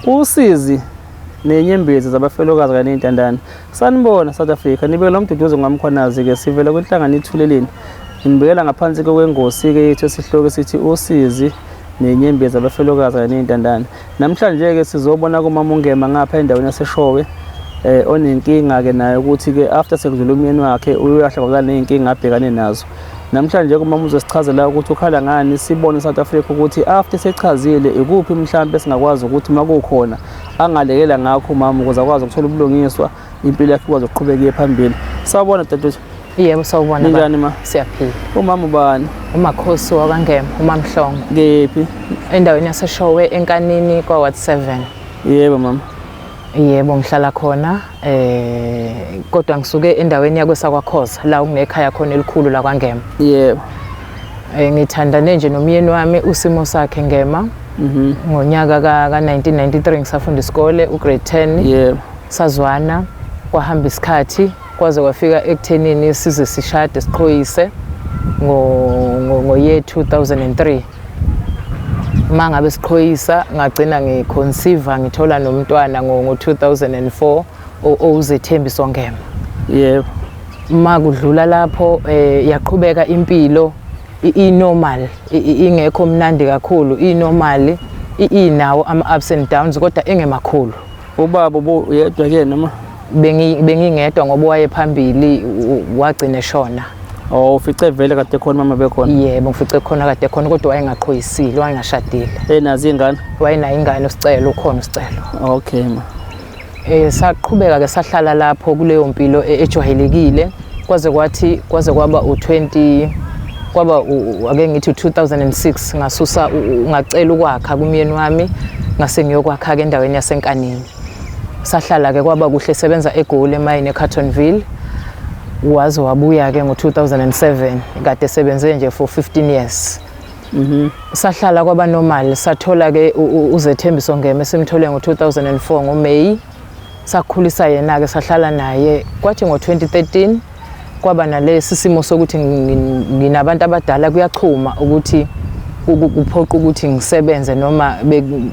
Usizi nenyembezi zabafelokazi kanye ney'ntandane. Sanibona South Africa, nibekela uMduduzi ngwaMkhwanazi-ke sivela kwinhlangano iThuleleni. Nibekela ngaphansi kwengosi-ke yethu esihloko esithi usizi nenyembezi zabafelokazi kanye ney'ntandane. Namhlanje-ke sizobona kumama uNgema ngapha endaweni yaseShowe onenkinga-ke naye ukuthi-ke after sekudlula umyeni wakhe uyahlangabezana ney'nkinga abhekane nazo. Namhlanje umama uzosichazela ukuthi ukhala ngani sibone South Africa ukuthi after sechazile ikuphi mhlampe singakwazi ukuthi makukhona angalekela ngakho umama ukuze akwazi ukuthola ubulungiswa impilo yakhe ikwazi ukuqhubeka iye phambili. Sawubona dadewethu. Yebo sawubona. Ninjani ma? Siyaphila. Umama ubani? UMakhosi wakwaNgema, uMamhlongo. Kephi? Endaweni yaseShowe eNkanini kwa Ward 7. Yebo mama. Yebo ngihlala khona kodwa ngisuke endaweni yakwesakwaKhoza la kunekhaya khona elikhulu la kwaNgema. Yebo. Ngithandane nje nomyeni wami usimo sakhe Ngema. Ngonyaka ka 1993 ngisafunda isikole ugrade 10. Yebo. Sazwana kwahamba isikhathi kwaze kwafika ekuthenini size sishade siqhoyise ngo year 2003. Uma ngabe siqhoyisa ngagcina ngiconceive ngithola nomntwana ngo-2004 owuZethembiso Ngema. Yebo. Uma kudlula lapho yaqhubeka impilo i-normal ingekho mnandi kakhulu i-normal inawo ama-ups and downs kodwa engemakhulu. Ubaba ubuyedwa ke noma? Bengingedwa ngoba wayephambili wagcina eshona. Oh, ufice vele kade khona mama bekhona? Yebo, ngifice khona kade khona kodwa wayengaqhoyisile, wayengashadile. Enazo ingane? Wayenayo ingane uSicelo, ukhona uSicelo. Okay ma. Saqhubeka ke sahlala lapho kuleyo mpilo ejwayelekile kwaze kwathi kwaze kwaba u20 kwaba ake ngithi 2006 ngasusa ngacela ukwakha kumyeni wami ngase ngiyokwakha ke endaweni yaseNkanini. Sahlala ke kwaba kuhle sebenza eGoli emayini eCartonville. Waze wabuya ke ngo-2007 kade sebenze nje for 15 years. Sahlala kwaba normal sathola ke uZethembiso Ngema esimthole ngo-2004 ngoMay. Sakhulisa yena ke sahlala naye kwathi ngo-2013 kwaba nalesi simo sokuthi nginabantu abadala kuyachuma ukuthi kuphoqa ukuthi ngisebenze noma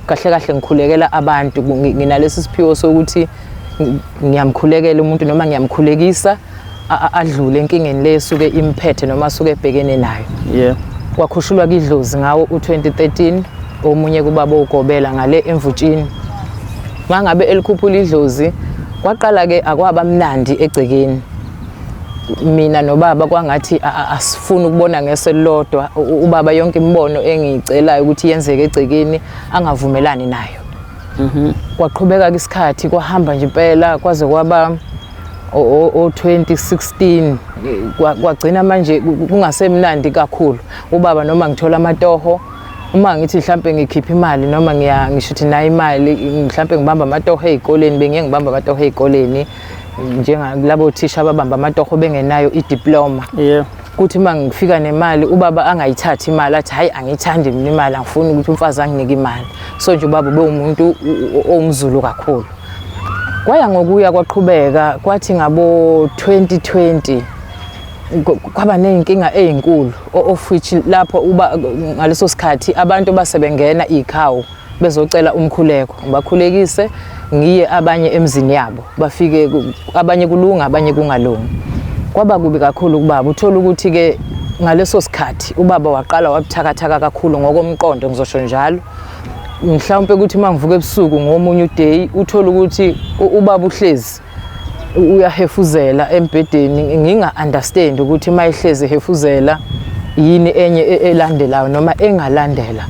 kahle kahle ngikhulekela abantu nginalesi siphiwo sokuthi ngiyamkhulekela umuntu noma ngiyamkhulekisa adlule enkingeni le esuke imphethe noma asuke ebhekene nayo. Yeah. Kwakhushulwa kidlozi ngawo u2013 omunye kubaba ugobela ngale emvutshini. Mangabe elikhuphula idlozi kwaqala ke akwaba mnandi egcekeni. Mina nobaba kwangathi asifuni ukubona ngeso elilodwa ubaba yonke imibono engiyicelayo ukuthi yenzeke egcekeni angavumelani nayo. Kwaqhubeka isikhathi kwahamba nje impela kwaze kwaba o-2016 kwagcina manje kungasemnandi kakhulu. Ubaba noma ngithola amatoho uma ngithi mhlambe ngikhipha imali noma ngisho ukuthi nayo imali mhlambe ngibamba amatoho ezikoleni bengiye ngibamba amatoho ezikoleni njengalabo thisha ababamba amatoho bengenayo idiploma. Yeah. Kuthi uma ngifika nemali ubaba angayithathi imali athi hayi angiyithandi mina imali angifuni ukuthi umfazi anginike imali. So nje ubaba ubewumuntu owumZulu kakhulu. Kwaya ngokuya kwaqhubeka kwathi ngabo 2020 kwaba nezinkinga ezinkulu of which lapho uba ngaleso sikhathi abantu basebengena ikhawu bezocela umkhuleko ngibakhulekise ngiye abanye emzini yabo bafike abanye kulunga abanye kungalungi. Kwaba kubi kakhulu kubaba uthola ukuthi ke ngaleso sikhathi ubaba waqala wabuthakathaka kakhulu ngokomqondo ngizosho njalo. Mhlawumbe ukuthi uma ngivuka ebusuku ngomunye uday uthola ukuthi ubaba uhlezi uyahefuzela embhedeni nginga understand ukuthi uma ehlezi ehefuzela yini enye elandelayo noma engalandela.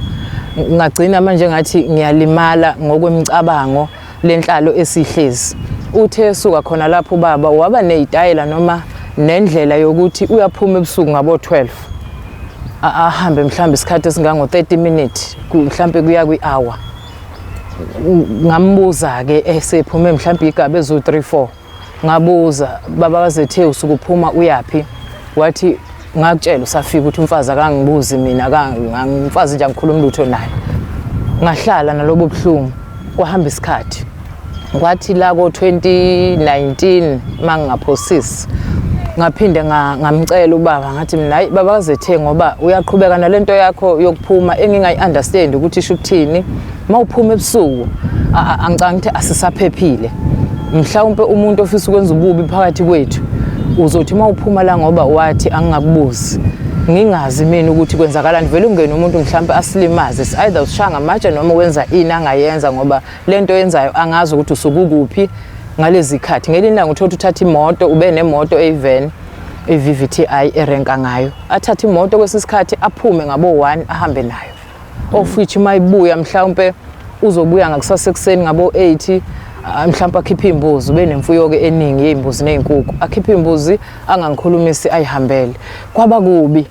Ngagcina manje ngathi ngiyalimala ngokwemicabango lenhlalo esihlezi. Uthe esuka khona lapho ubaba waba nezitayela noma nendlela yokuthi uyaphuma ebusuku ngabo 12 ahambe mhlawumbe isikhathi esingango 30 minutes mhlawumbe kuya kwi hour. Ngambuza ke esephume mhlawumbe igaba ezu 3 4 ngabuza baba kaZethe usukuphuma uyapi wathi ngakutshela usafika ukuthi umfazi akangibuzi mina akangimfazi nje angikhuluma lutho naye. Ngahlala nalobo buhlungu kwahamba isikhathi kwathi la ko 2019 mangingaphosisi Ngaphinde ngamcela ubaba, ngathi mina hayi baba kazethe, ngoba uyaqhubeka nalento yakho yokuphuma engingayi-understand ukuthi isho ukuthini. Uma uphuma ebusuku angicanga ukuthi asisaphephile, mhlawumpe umuntu ofisa ukwenza ububi phakathi kwethu uzothi uma uphuma la, ngoba wathi angingakubuzi, ngingazi mina ukuthi kwenzakalani, vele ungene umuntu mhlawumpe asilimaze, either usishaya ngamatshe noma wenza ini angayenza, ngoba lento yenzayo angazi ukuthi usukukuphi ngalezi khathi. Ngelinye ilanga uthola uthatha imoto, ube nemoto eyi-van i-VVTi erenka ngayo, athathe imoto kwesinye isikhathi aphume ngabo-1 ahambe nayo, of which uma ibuya mhlawumpe uzobuya ngakusasa ekuseni ngabo-8, mhlawumpe akhiphe iy'mbuzi, ube nemfuyo-ke eningi yey'mbuzi ney'nkukhu, akhiphe iy'mbuzi angangikhulumisi ayihambele. Kwaba kubi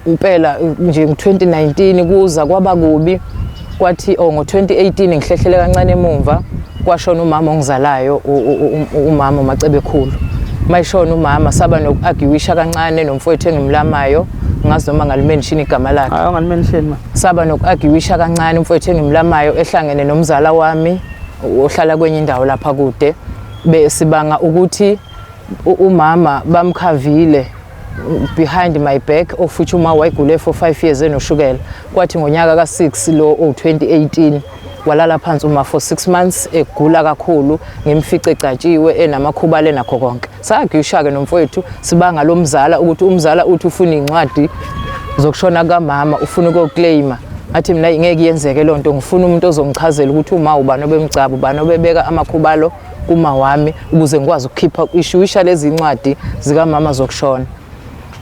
impela nje ngo-2019 kuza kwaba kubi. Kwathi oh ngo-2018, ngihlehlele kancane emumva, kwashona umama ongizalayo, umama uMacebekhulu. Mayishona umama saba noku-arguisha kancane nomfowethu engimlamayo, ngazi noma ngalimention igama lakhe. Hayi, ungalimention ma. Saba noku-arguisha kancane umfowethu engimlamayo ehlangene nomzala wami ohlala kwenye indawo lapha kude, besibanga ukuthi umama bamkhavile behind my back, of which uma wayegule for 5 years enoshukela. Kwathi ngonyaka ka-6 lo owu-2018 walala phansi uma for 6 months egula kakhulu, ngimfice egcatshiwe enamakhubalo enakho konke. Sagwisha-ke nomfowethu sibanga lo mzala ukuthi umzala uthi ufuna iy'ncwadi zokushona kukamama, ufuna ukuyoclaima. Ngathi mina ngeke yenzeke loo nto, ngifuna umuntu ozongichazela ukuthi uma ubani obemgcaba, ubani obebeka amakhubalo kuma wami, ukuze ngikwazi ukukhipha ishuwisha lezi ncwadi zikamama zokushona.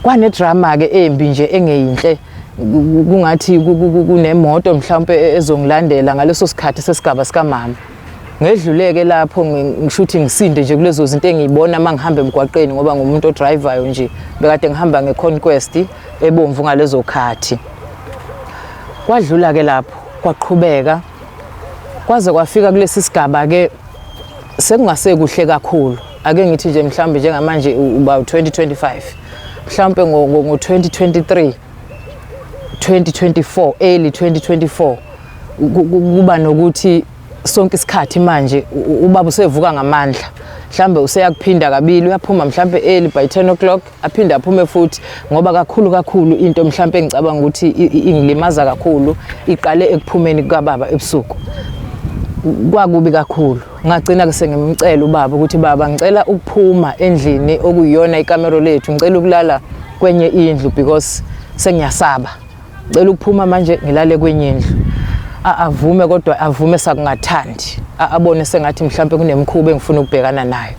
Kwanedrama-ke embi nje engeyinhle, kungathi kunemoto mhlawumpe ezongilandela ngaleso sikhathi sesigaba sikamama. Ngedluleke lapho, ngisho ukuthi ngisinde nje kulezo zinto engiyibona uma ngihamba emgwaqeni, ngoba ngumuntu odrayivayo nje, bekade ngihamba nge-Conquest ebomvu ngalezo khathi. Kwadlula-ke lapho, kwaqhubeka kwaze kwafika kulesi sigaba-ke sekungasekuhle kakhulu. Ake ngithi nje mhlawumbe njengamanje uba 2025, mhlawumbe ngo-2023, 2024, early 2024, kuba nokuthi sonke isikhathi manje ubaba usevuka ngamandla, mhlambe useyakuphinda kabili, uyaphuma mhlambe early by 10 o'clock, aphinde aphume futhi, ngoba kakhulu kakhulu into mhlambe engicabanga ukuthi ingilimaza kakhulu iqale ekuphumeni kukababa ebusuku. Kwakubi kakhulu. Ngagcina ke sengimcela ubaba ukuthi baba, ngicela ukuphuma endlini okuyiyona ikamero lethu, ngicela ukulala kwenye indlu because sengiyasaba, ngicela ukuphuma manje ngilale kwenye indlu. Avume, kodwa avume sakungathandi, abone sengathi mhlawumbe kunemikhuba engifuna ukubhekana nayo.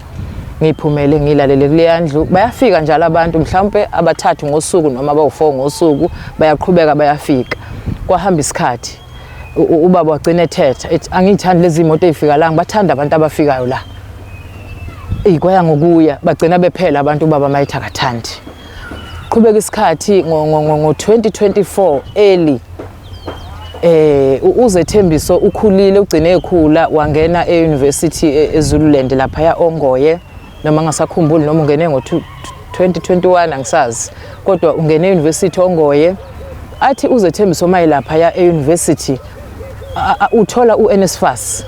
Ngiphumele ngilalele kuleya ndlu, bayafika njalo abantu mhlawumbe abathathu ngosuku noma abawu-4 ngosuku, bayaqhubeka bayafika. Kwahamba isikhathi, ubaba wagcina ethetha ethi angiyithandi lezi moto ey'fika la, ngibathanda abantu abafikayo la. Eyi, kwaya ngokuya bagcina bephela abantu ubaba mayethi akathandi. Qhubeka isikhathi, ngo-2024 early uZethembiso ukhulile, ugcine ekhula wangena e-university eZululand lapha Ongoye, noma ngasakhumbuli noma ungene ngo-2021, angisazi, kodwa ungene e-university Ongoye. Athi uZethembiso maye lapha ya e-university uthola u-NSFAS,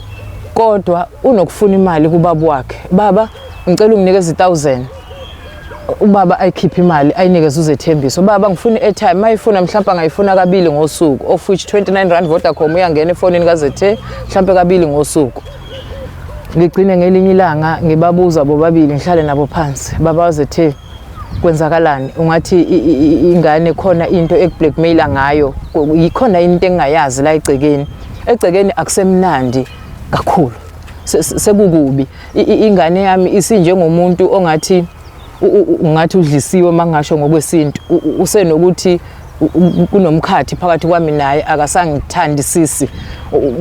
kodwa unokufuna imali kubaba wakhe. Baba, ngicela unginikeze 1000. Ubaba ayikhiphe imali ayinikeze uZethembiso. Baba, ngifuna i-airtime. Mayifuna mhlawumbe angayifuna kabili ngosuku, of which 29 rand Vodacom uyangena efonini kaZethe mhlawumbe kabili ngosuku. Ngigcine ngelinye ilanga ngibabuza bobabili, ngihlale nabo phansi. Baba waZethe, kwenzakalani? Ungathi ingane khona into ekublackmaila ngayo, yikhona into engingayazi la egcekeni. Egcekeni akusemnandi kakhulu, sekukubi. Ingane yami isinjengomuntu ongathi ungathi udlisiwe, mangasho ngokwesintu, usenokuthi kunomkhathi phakathi kwami naye, akasangithandisisi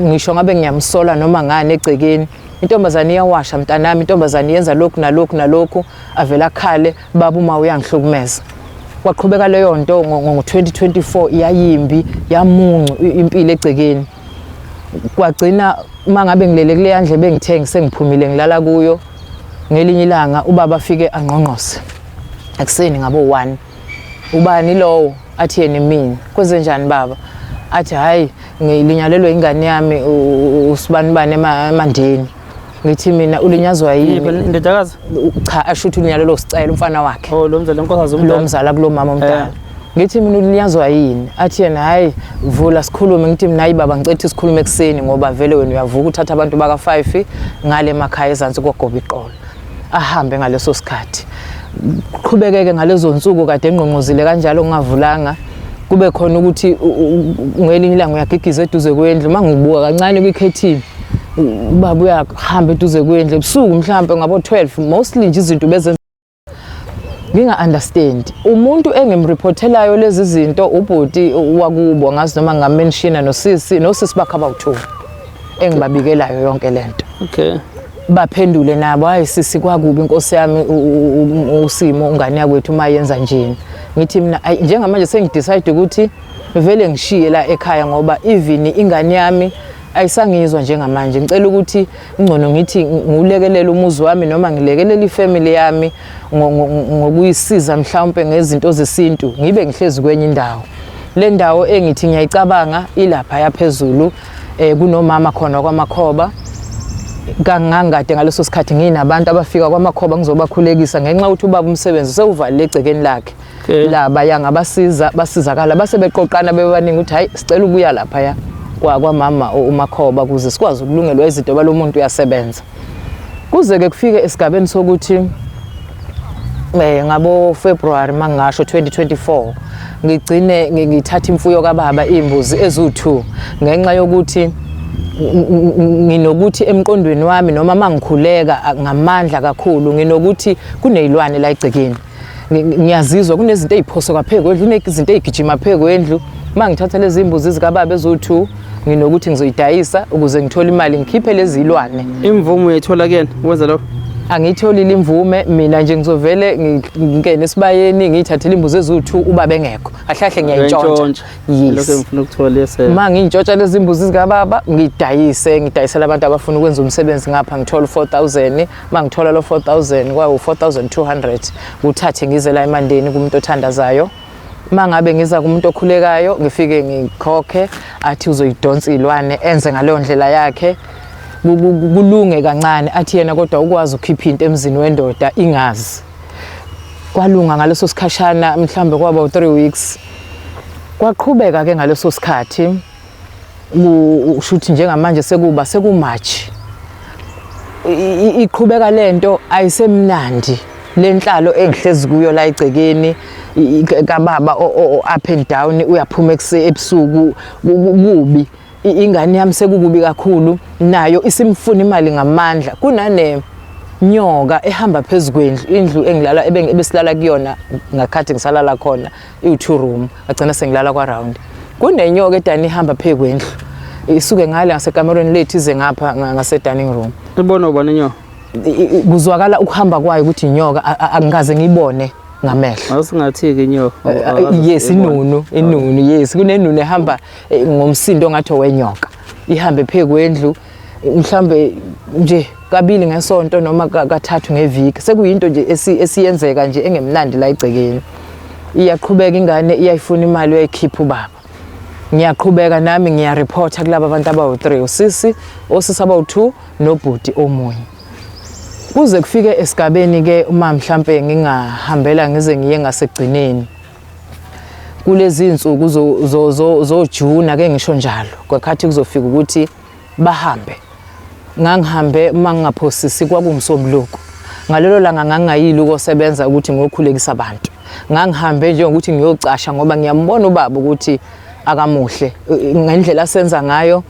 ngisho ngabe ngiyamsola noma ngani egcekeni. Intombazane iyawasha mntanami, intombazane yenza lokhu nalokhu nalokhu, avela akhale, baba, uma uyangihlukumeza. Kwaqhubeka leyo nto ngo-2024, yayimbi, yamuncu impilo egcekeni. Kwagcina uma ngabe ngilele kuleya ndlu ebengithe sengiphumile ngilala kuyo, ngelinye ilanga ubaba afike angqongqose ekuseni ngabo-1. Ubani lowo? Athi yena mina. Kwenzenjani baba? Athi hhayi, ngilinyalelwe ingane yami usibanibani emandeni. Ngithi mina ulinyazwa yini? Indodakazi? Cha, asho ukuthi ulinyalelwa usicela umfana wakhe. Oh, lo mzala nkosikazi omdala. Lo mzala kulo mama omdala. Eh. Ngithi mina ulinyazwa yini? Athi yena hayi vula sikhulume. Ngithi mina hayi baba ngicela ukuthi sikhulume ekuseni ngoba vele wena uyavuka uthatha abantu baka 5 ngale emakhaya ezansi kogoba iqolo. Ahambe ngaleso sikhathi. Qhubekeke ngalezo nsuku kade engqongqozile kanjalo ngingavulanga. Kube khona ukuthi ngelinye ilanga uyagigiza eduze kwendlu uma ngibuka kancane kwikhethini ubaba uyahamba eduze kwendlu ebusuku mhlampe ngabo 12 mostly nje izinto bezenza nginga-understand umuntu engimreportelayo lezi zinto ubhuti wakubo ngazi noma ngingamenshina nosisi nosisi bakhe abawu-two engibabikelayo yonke lento okay baphendule nabo hayi sisi kwakubi inkosi yami usimo ungane yakwethu uma yenza njeni ngithi mina ayi njengamanje sengidecide ukuthi vele ngishiye la ekhaya ngoba even ingane yami ayisangizwa njengamanje ngicela ukuthi ngcono ngithi ngiwulekelele umuzi wami noma ngilekelele ifamily yami ngokuyisiza mhlawumpe ngezinto zesintu ngibe ngihlezi kwenye indawo le ndawo engithi ngiyayicabanga ilapha yaphezulu eh kunomama khona kwamakhoba kangangade ngaleso sikhathi nginabantu abafika kwamakhoba ngizobakhulekisa ngenxa ukuthi ubaba umsebenzi sewuvalile egcekeni lakhe okay. Laba yangabasiza basizakala base beqoqana bebaningi ukuthi hayi sicela ukuya lapha ya kwa kwamama umakhoba ukuze sikwazi ukulungelwa izinto balomuntu uyasebenza kuze ke kufike esigabeni sokuthi eh ngabo February mangasho 2024 ngigcine ngithatha imfuyo kababa imbuzi ezu2 ngenxa yokuthi nginokuthi emqondweni wami noma mangikhuleka ngamandla kakhulu nginokuthi kunezilwane la egcekeni ngiyazizwa kunezinto ey'phoso kaphe kwendlu kunezinto ey'gijima phe kwendlu uma ngithatha lezi mbuzi zikababa eziwu-two nginokuthi ngizoyidayisa ukuze ngithole imali ngikhiphe lezi ilwane imvume uyayithola kuyena ukwenza lokho angiyitholile imvume mina nje ngizovele ngingene esibayeni ngiyithathele imbuzi eziwu-two ubaba engekho kahle kahle ngiyayintshontsha yes lokho ngifuna ukuthola yes uma ngiyintshontsha lezi mbuzi zikababa ngidayise ngidayisela abantu abafuna ukwenza umsebenzi ngapha ngithola u-4000 uma ngithola lo 4000 kwawu 4200 kuthathe ngize la emandeni kumuntu othandazayo uma ngabe ngiza kumuntu okhulekayo ngifike ngikhokhe athi uzoyidonsa ilwane enze ngaleyo ndlela yakhe kulunge kancane athi yena kodwa ukwazi ukukhipha into emzini wendoda ingazi kwalunga ngaleso sikhashana mhlambe kwaba u3 weeks kwaqhubeka ke ngaleso sikhathi ushuthi njengamanje sekuba sekumarch iqhubeka lento ayisemnandi lenhlalo engihlezi kuyo la egcekeni kababa up and down uyaphuma ebusuku kubi ingane yami sekukubi kakhulu nayo isimfuna imali ngamandla kunane nyoka ehamba phezu kwendlu indlu engilala ebesilala kuyona ngakhathi ngisalala khona iwu-two room ngagcina sengilala kwa-round kunenyoka edani ihamba phezu kwendlu isuke ngale ngasekamerweni lethu ize ngapha ngase-dining room ibona ubani inyoka kuzwakala ukuhamba kwayo ukuthi inyoka angikaze ngiyibone ngamehlo awusingathi-ke inyoka eh, eh, yes inunu inunu yes kunenunu ehamba eh, ngomsindo ongathi owenyoka ihambe phezu kwendlu mhlambe nje kabili ngesonto noma kathathu ngeviki sekuyinto nje esiyenzeka nje engemnandi la egcekeni iyaqhubeka ingane iyayifuna imali uyayikhipha ubaba ngiyaqhubeka nami ngiyareporta kulaba bantu abawu-3 usisi osisi abawu-2 nobhuti omunye kuze kufike esigabeni ke uma mhlampe ngingahambela ngize ngiye ngasekugcineni kulezi nsuku zoJune ake ngisho njalo kwakhathi kuzofika ukuthi bahambe ngangihambe uma ngingaphosisi kwakuwumsombuluko ngalelo langa ngangingayile ukosebenza ukuthi ngiyokhulekisa abantu ngangihambe njengokuthi ngiyocasha ngoba ngiyambona ubaba ukuthi akamuhle ngendlela asenza ngayo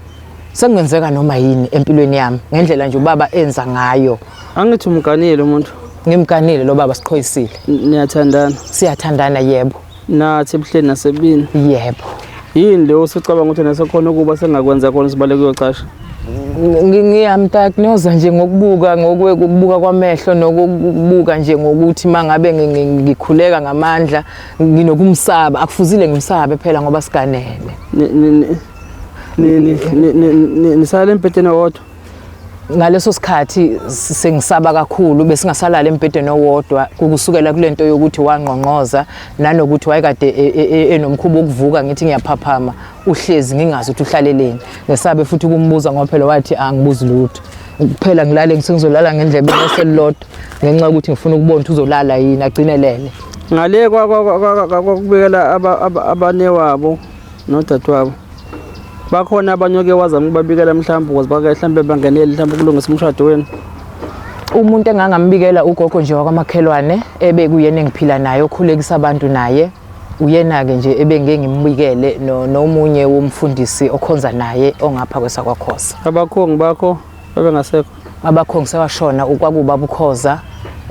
sekungenzeka noma yini empilweni yami ngendlela nje ubaba enza ngayo angithi umganile umuntu ngimganile lo baba siqhoyisile niyathandana siyathandana yebo nathi ebuhleni nasebini yebo yini leyo usucabanga ukuthi nasekhona ukuba sengakwenza khona sibaleke uyocasha ngiyamdiagnose nje ngokubuka ngokubuka kwamehlo nokubuka nje ngokuthi mangabe ngikhuleka ngamandla nginokumsaba akufuzile ngimsabe phela ngoba siganene nisala embhedeni owodwa ngaleso sikhathi sengisaba kakhulu besingasalala embhedeni owodwa kukusukela kulento yokuthi wangqongqoza nanokuthi wayekade e, e, e, enomkhuba wokuvuka ngithi ngiyaphaphama uhlezi ngingazi ukuthi uhlaleleni ngesabe futhi ukumbuza ngoba phela wathi angibuzi lutho Kuphela ngilale ngisengizolala ngendlebe eselilodwa ngenxa yokuthi ngifuna ukubona ukuthi uzolala yini agcinelele. Ngale kwakubikela abanewabo nodadewabo bakhona abanye oke wazama ukubabikela mhlawumbe ukuze bake mhlawumbe bangenele mhlawumbe ukulungisa umshado wenu? Umuntu engangambikela ugogo nje wakwamakhelwane ebekuyena engiphila naye okhulekisa abantu naye uyena-ke nje ebengike ngimbikele nomunye womfundisi okhonza naye ongapha kwesakwakhoza. Abakhongi bakho babengasekho? Abakhongi sewashona ukwakubaba uKhoza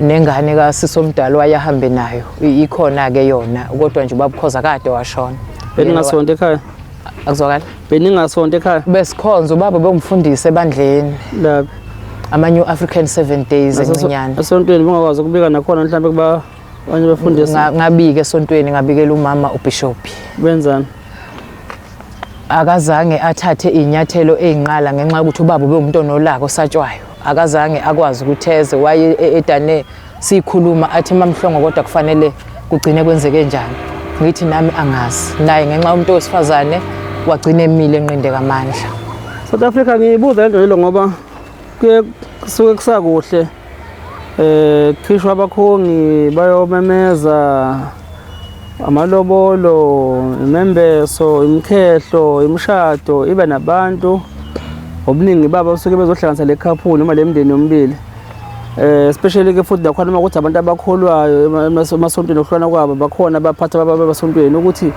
nengane kasisi omdala wayehambe nayo ikhona-ke yona kodwa nje ubaba uKhoza kade washona. Beningasonto ekhaya? Akuzwakali? Beningasonto ekhaya? Besikhonza, ubaba bewumfundisi ebandleni. Laphi? Ama-New African Seven Days encinyane. Esontweni bungakwazi ukubika nakhona mhlawumbe kuba abanye bafundisi? Ngabika esontweni, ngabikela umama ubishophi. Benzani? Akazange athathe iy'nyathelo ey'nqala ngenxa yokuthi ubaba ubewumuntu onolaka osatshwayo. Akazange akwazi ukuthi eze, waye edane sikhuluma athi mamhlongo kodwa kufanele kugcine kwenzeke njani. Ngithi nami angazi. Naye ngenxa yomuntu wesifazane wagcina emile enqinde kamandla. South Africa ngiyibuza lento lelo ngoba kuye kusuke kusakuhle khishwa abakhongi bayomemeza amalobolo, imembeso, imikhehlo, imishado ibe nabantu ngobuningi babo basuke bezohlanganisa le couple noma le mndeni yomibili. Especially ke futhi nakhona uma kuthi abantu abakholwayo emasontweni okuhlukana kwabo bakhona abaphatha abasontweni ukuthi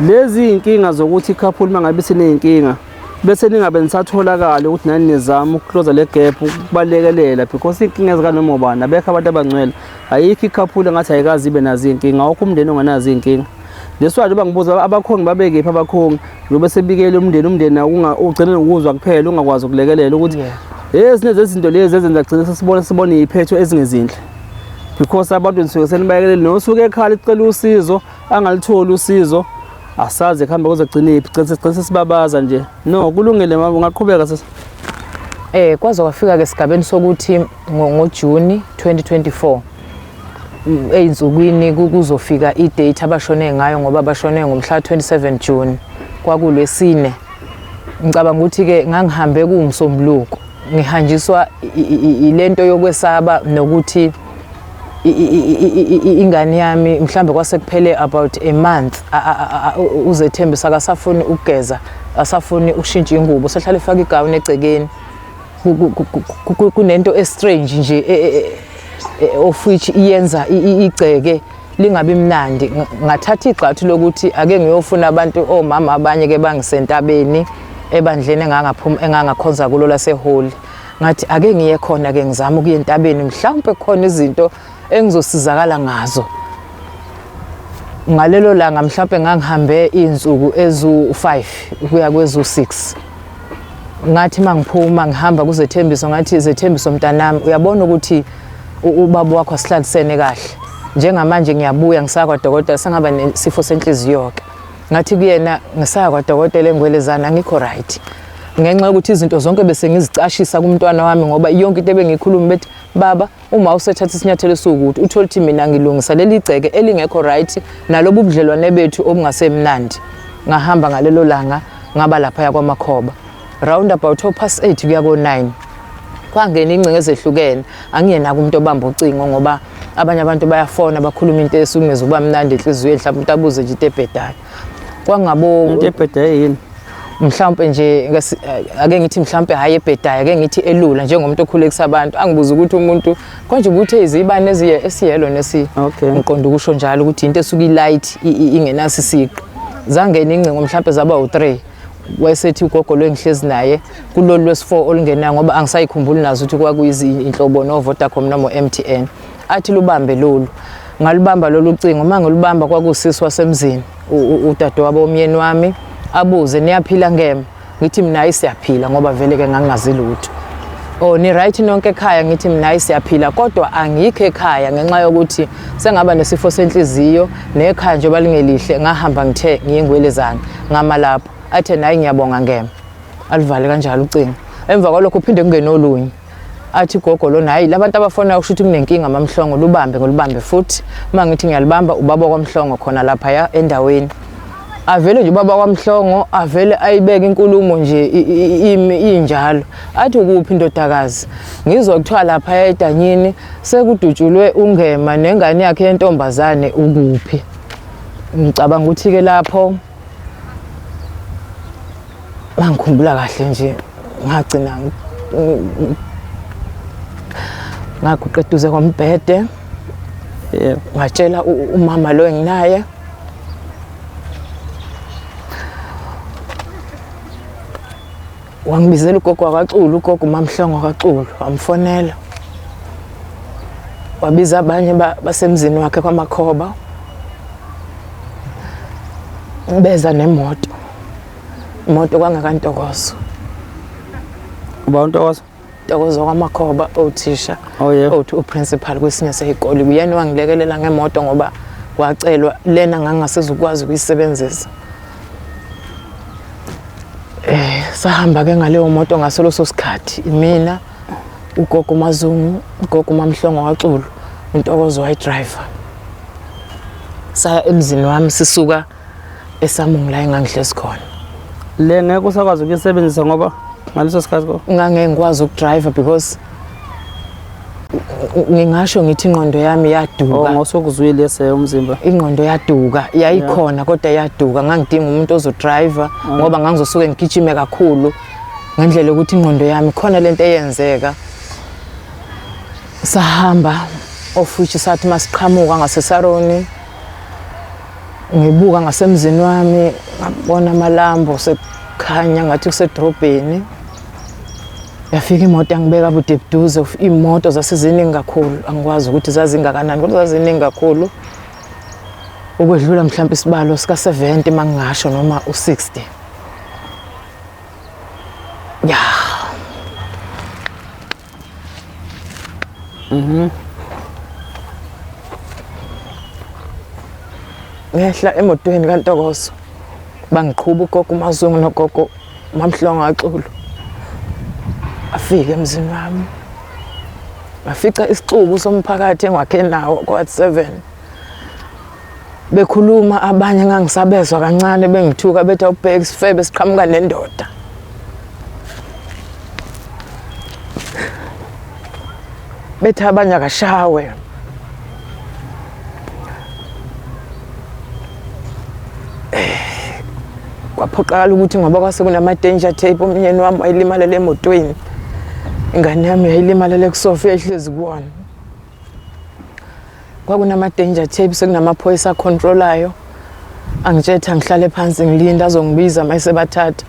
lezi iy'nkinga zokuthi i-couple uma ngabe isiney'nkinga bese ningabe nisatholakala ukuthi nani nizama ukuclose le gap ukubalekelela because iy'nkinga ezikanoma ubani abekho abantu abangcwele. Ayikho i-couple engathi ayikaze ibe nazo iy'nkinga, awukho umndeni ongenazo iy'nkinga. Leswayo njengoba ngibuza abakhongi babekephi abakhongi njengoba sebikele umndeni, umndeni nawo ugcine nokuzwa kuphela ungakwazi ukulekelela ukuthi ezinye zezinto lezi ezenza gcine sesibona sibona iy'phetho ezingezinhle because abantu nisuke senibayekelele nosuke ekhala ecela usizo angalitholi usizo asazi kuhambe kuze kugcine iphi gcine sigcine sesibabaza nje. No, kulungile mama, ungaqhubeka sisi. Kwaze kwafika ke esigabeni sokuthi ngoJuni 2024 ey'nsukwini kuzofika i-date abashone ngayo ngoba bashone ngomhla 27 June kwakulwesine. Ngicabanga ukuthi-ke ngangihambe kuwumsombuluko ngihanjiswa ilento yokwesaba nokuthi ingane yami mhlambe kwase kuphele about a month uZethembisa akasafuni ukugeza, asafuni ukushintsha ingubo, sehlale efaka igawuni egcekeni. Kunento estrange nje of which iyenza igceke lingabi mnandi. Ngathatha igxathu lokuthi ake ngiyofuna abantu omama abanye ke bangisentabeni ebandleni engangaphuma engangakhonza kulo laseholi. Ngathi ake ngiye khona ke ngizama ukuya entabeni mhlawumbe khona izinto engizosizakala ngazo. Ngalelo langa mhlawumbe ngangihambe izinsuku ezu-5 kuya kwezu-6. Ngathi mangiphuma ngihamba kuZethembiso ngathi Zethembiso mntanami uyabona ukuthi ubaba wakho asihlalisene kahle. Njengamanje ngiyabuya ngisaya kwadokotela sengaba nesifo senhliziyo ke. Ngathi kuyena ngisaya kwadokotela eNgwelezana angikho right. Ngenxa yokuthi izinto zonke bese ngizicashisa kumntwana wami ngoba yonke into ebengiyikhuluma bethi baba uma usethatha isinyathelo esiwukuthi uthole ukuthi mina ngilungisa leli gceke elingekho right nalobu budlelwane bethu obungasemnandi. Ngahamba ngalelo langa ngaba laphaya kwaMakhoba round about 8:30 kuya ko-9 kwangena ingcingo ezehlukene. Angiyena umuntu obamba ucingo ngoba abanye abantu bayafona bakhuluma into esungeza ukuba mnandi enhliziyweni mhlawumbe umuntu abuze nje into ebhedayo. Kwangabo into ebhedayo yini? Mhlawumbe nje ake ngithi mhlawumbe hayi ebhedayo, ake ngithi elula njengomuntu okhulekisa abantu angibuza ukuthi umuntu konje ukuthi izibane eziye esiyelo nesi ngiqonda ukusho njalo ukuthi into esuke ilight ingenaso isiqi. Zangena ingcingo mhlawumbe zaba u3 wayesethi ugogo lo engihlezi naye kulolu lwesi4 olungenayo ngoba angisayikhumbuli nazo ukuthi kwakuyizinhlobo no Vodacom noma MTN. Athi lubambe lolu. Ngalubamba lolu cingo, uma ngilubamba kwakusisi wasemzini udadewabo womyeni wami abuze niyaphila ngema? Ngithi mina hayi siyaphila ngoba vele ke ngangingazi lutho. Oh ni right nonke ekhaya? Ngithi mina hayi siyaphila kodwa angikho ekhaya ngenxa yokuthi sengaba nesifo senhliziyo nekhaya njengoba lingelihle ngahamba ngithe ngiye eNgwelezane ngama lapho. Athe nayi ngiyabonga ngema. Aluvale kanjalo ucingo. Emva kwalokho uphinde kungene olunye. Athi gogo lona hayi labantu abafonayo kusho ukuthi kunenkinga mamhlongo lubambe ngolubambe futhi. Uma ngithi ngiyalibamba ubaba kwaMhlongo khona lapha endaweni. Avele nje ubaba kwaMhlongo avele ayibeke inkulumo nje imi injalo. Athi ukuphi indodakazi? Ngizwa kuthiwa lapha edanyini sekudutshulwe uNgema nengane yakhe yentombazane ukuphi? Ngicabanga ukuthi ke lapho ngangikhumbula kahle nje ngagcina ngaguqa eduze kombhede Yebo. Ngatshela umama lo enginaye wangibizela ugogo wakwaXulu, ugogo uMamhlongo wakwaXulu, wamfonela wabiza abanye basemzini wakhe kwaMakhoba, beza nemoto, imoto kwangakantokozo. Uba uNtokozo? Ntokozo kwaMakhoba, othisha. Oh yeah. Othi uprincipal kwesinye seyikole, uyena wangilekelela ngemoto ngoba wacelwa lena ngangasezukwazi ukuyisebenzisa. Sahamba ke ngaleyo moto ngaso leso sikhathi, mina ugogo Mazungu, ugogo Mamhlongo waXulu, uNtokozo wayidriver. Saya emzini wami sisuka eSamungu la engangihlezi khona. Le ngeke usakwazi ukuyisebenzisa ngoba ngaleso sikhathi ko Ngangeke ngikwazi ukudriver because ngingasho ngithi ingqondo yami yaduka. Oh, ngosokuzwile ese umzimba. Ingqondo yaduka, yayikhona kodwa yaduka. Ngangidinga umuntu ozodriver ngoba ngangizosuke ngigijime kakhulu ngendlela yokuthi ingqondo yami khona lento eyenzeka. Sahamba of which sathi masiqhamuka ngaseSaroni, ngibuka ngasemzini wami ngabona amalambu sekukhanya ngathi kusedrobheni. Yafika imoto yangibeka bude buduze, iy'moto zaseziningi kakhulu, angikwazi ukuthi zazingakanani kodwa zaziningi kakhulu ukwedlula mhlawumbe isibalo sika-70 uma ngingasho noma u-60. Ya. Ngehla emotweni kaNtokozo, bangiqhuba ugogo uMazungu nogogo uMamhlongo kaXulu. Afike emzini wami, ngafica isixuku somphakathi engiwakhe nawo kwa-ward 7 bekhuluma, abanye ngangisabezwa kancane bengithuka bethi awubheke isifebe siqhamuka nendoda. Bethi abanye akashawe. Kwaphoqakala ukuthi ngoba kwase kunama-danger tape, umnyeni wami wayelimalele emotweni, ingane yami yayilimalele kusofa yayihlezi kuwona. Kwakunama-danger tape, sekunamaphoyisa akhontrolayo, angitshetha ngihlale phansi ngilinde azongibiza uma esebathatha.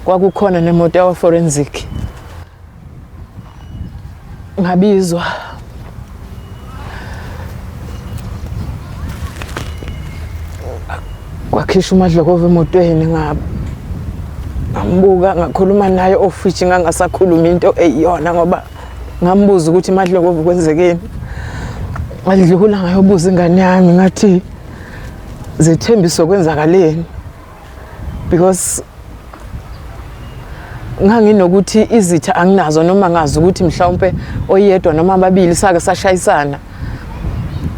Kwakukhona nemoto yawa-forensic, ngabizwa. Kwakhishwa uMadlokova emotweni, ngambuka ngakhuluma naye off which ngangasakhuluma into eyiyona ngoba ngambuza ukuthi Madlokova kwenzekeni. Ngadlula ngayobuza ingane yami ngathi zethembiso kwenzakaleni, because nganginokuthi izitha anginazo noma ngazi ukuthi mhlawumpe oyedwa noma ababili sake sashayisana,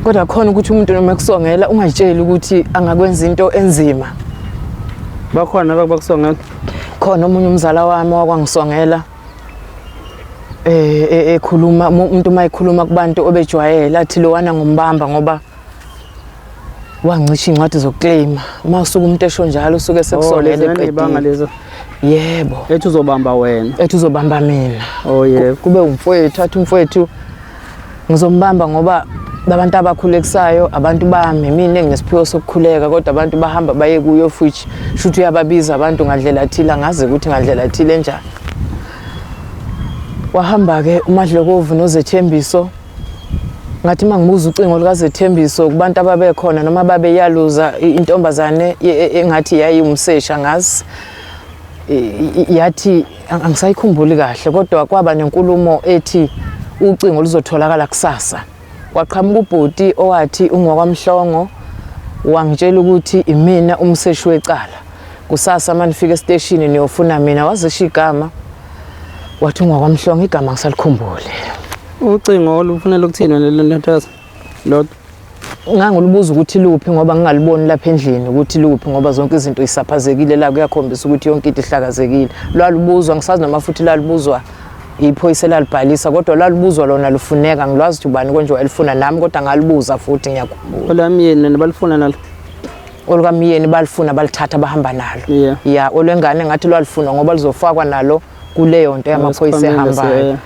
kodwa khona ukuthi umuntu noma ekusongela ungayitsheli ukuthi angakwenza into enzima. Bakhona abakusongela? Khona omunye umzala wami wakwangisongela, ekhuluma umuntu uma ekhuluma kubantu obejwayele athi lowana ngombamba ngoba wangicisha iy'ncwadi zokukleyima. Uma usuke umuntu esho njalo usuke sekusongela Oh, eqedile. Lezo. Yebo. Ethi uzobamba wena. Ethi uzobamba mina. Oh yebo. Kube umfowethu, athi umfowethu ngizombamba ngoba abantu abakhulekisayo abantu bami, mina enginesiphiwo sokukhuleka, kodwa abantu bahamba baye kuyo futhi shuthi uyababiza abantu ngandlela thile, angazi ukuthi ngandlela thile enjani. Wahamba-ke uMadlokovu noZethembiso. Ngathi uma ngibuza ucingo lukaZethembiso kubantu ababekhona noma babeyaluza intombazane engathi yayiwumseshi, angazi, yathi angisayikhumbuli kahle, kodwa kwaba nenkulumo ethi ucingo luzotholakala kusasa. Kwaqhamuka ubhuti owathi ungowakwaMhlongo, wangitshela ukuthi imina umseshi wecala, kusasa uma nifika esiteshini niyofuna mina. Wazisho igama, wathi ungowakwaMhlongo, igama ngisalikhumbule. Ucingo olufunela ukuthini wena lento yazo? Lodwa. Ngangilubuza ukuthi luphi ngoba ngingaliboni lapha endlini ukuthi luphi ngoba zonke izinto isaphazekile la, kuyakhombisa ukuthi yonke into ihlakazekile. Lwalubuzwa, ngisazi noma futhi lalubuzwa iphoyisa elalibhalisa, kodwa lwalubuzwa lona lufuneka, ngilwazi ukuthi ubani konje wayelifuna nami, kodwa ngalubuza futhi ngiyakhumbula. Olamyeni nina balifuna nalo? Olukamyeni balifuna, balithatha bahamba nalo. Yeah. Ya, olwengane ngathi lwalifuna ngoba luzofakwa nalo kuleyo nto yamaphoyisa ehambayo.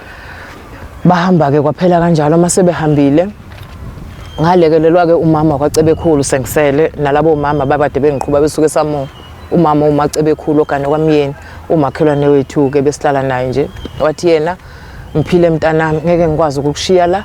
Bahamba-ke kwaphela kanjalo. Uma sebehambile ngalekelelwa-ke umama kwaCebekhulu, sengisele nalabo mama babade bengiqhuba besuke eSamoa. Umama uMacebekhulu ogane kwamyeni, umakhelwane wethu-ke besihlala naye nje, wathi yena, mphile mntanami, ngeke ngikwazi ukukushiya la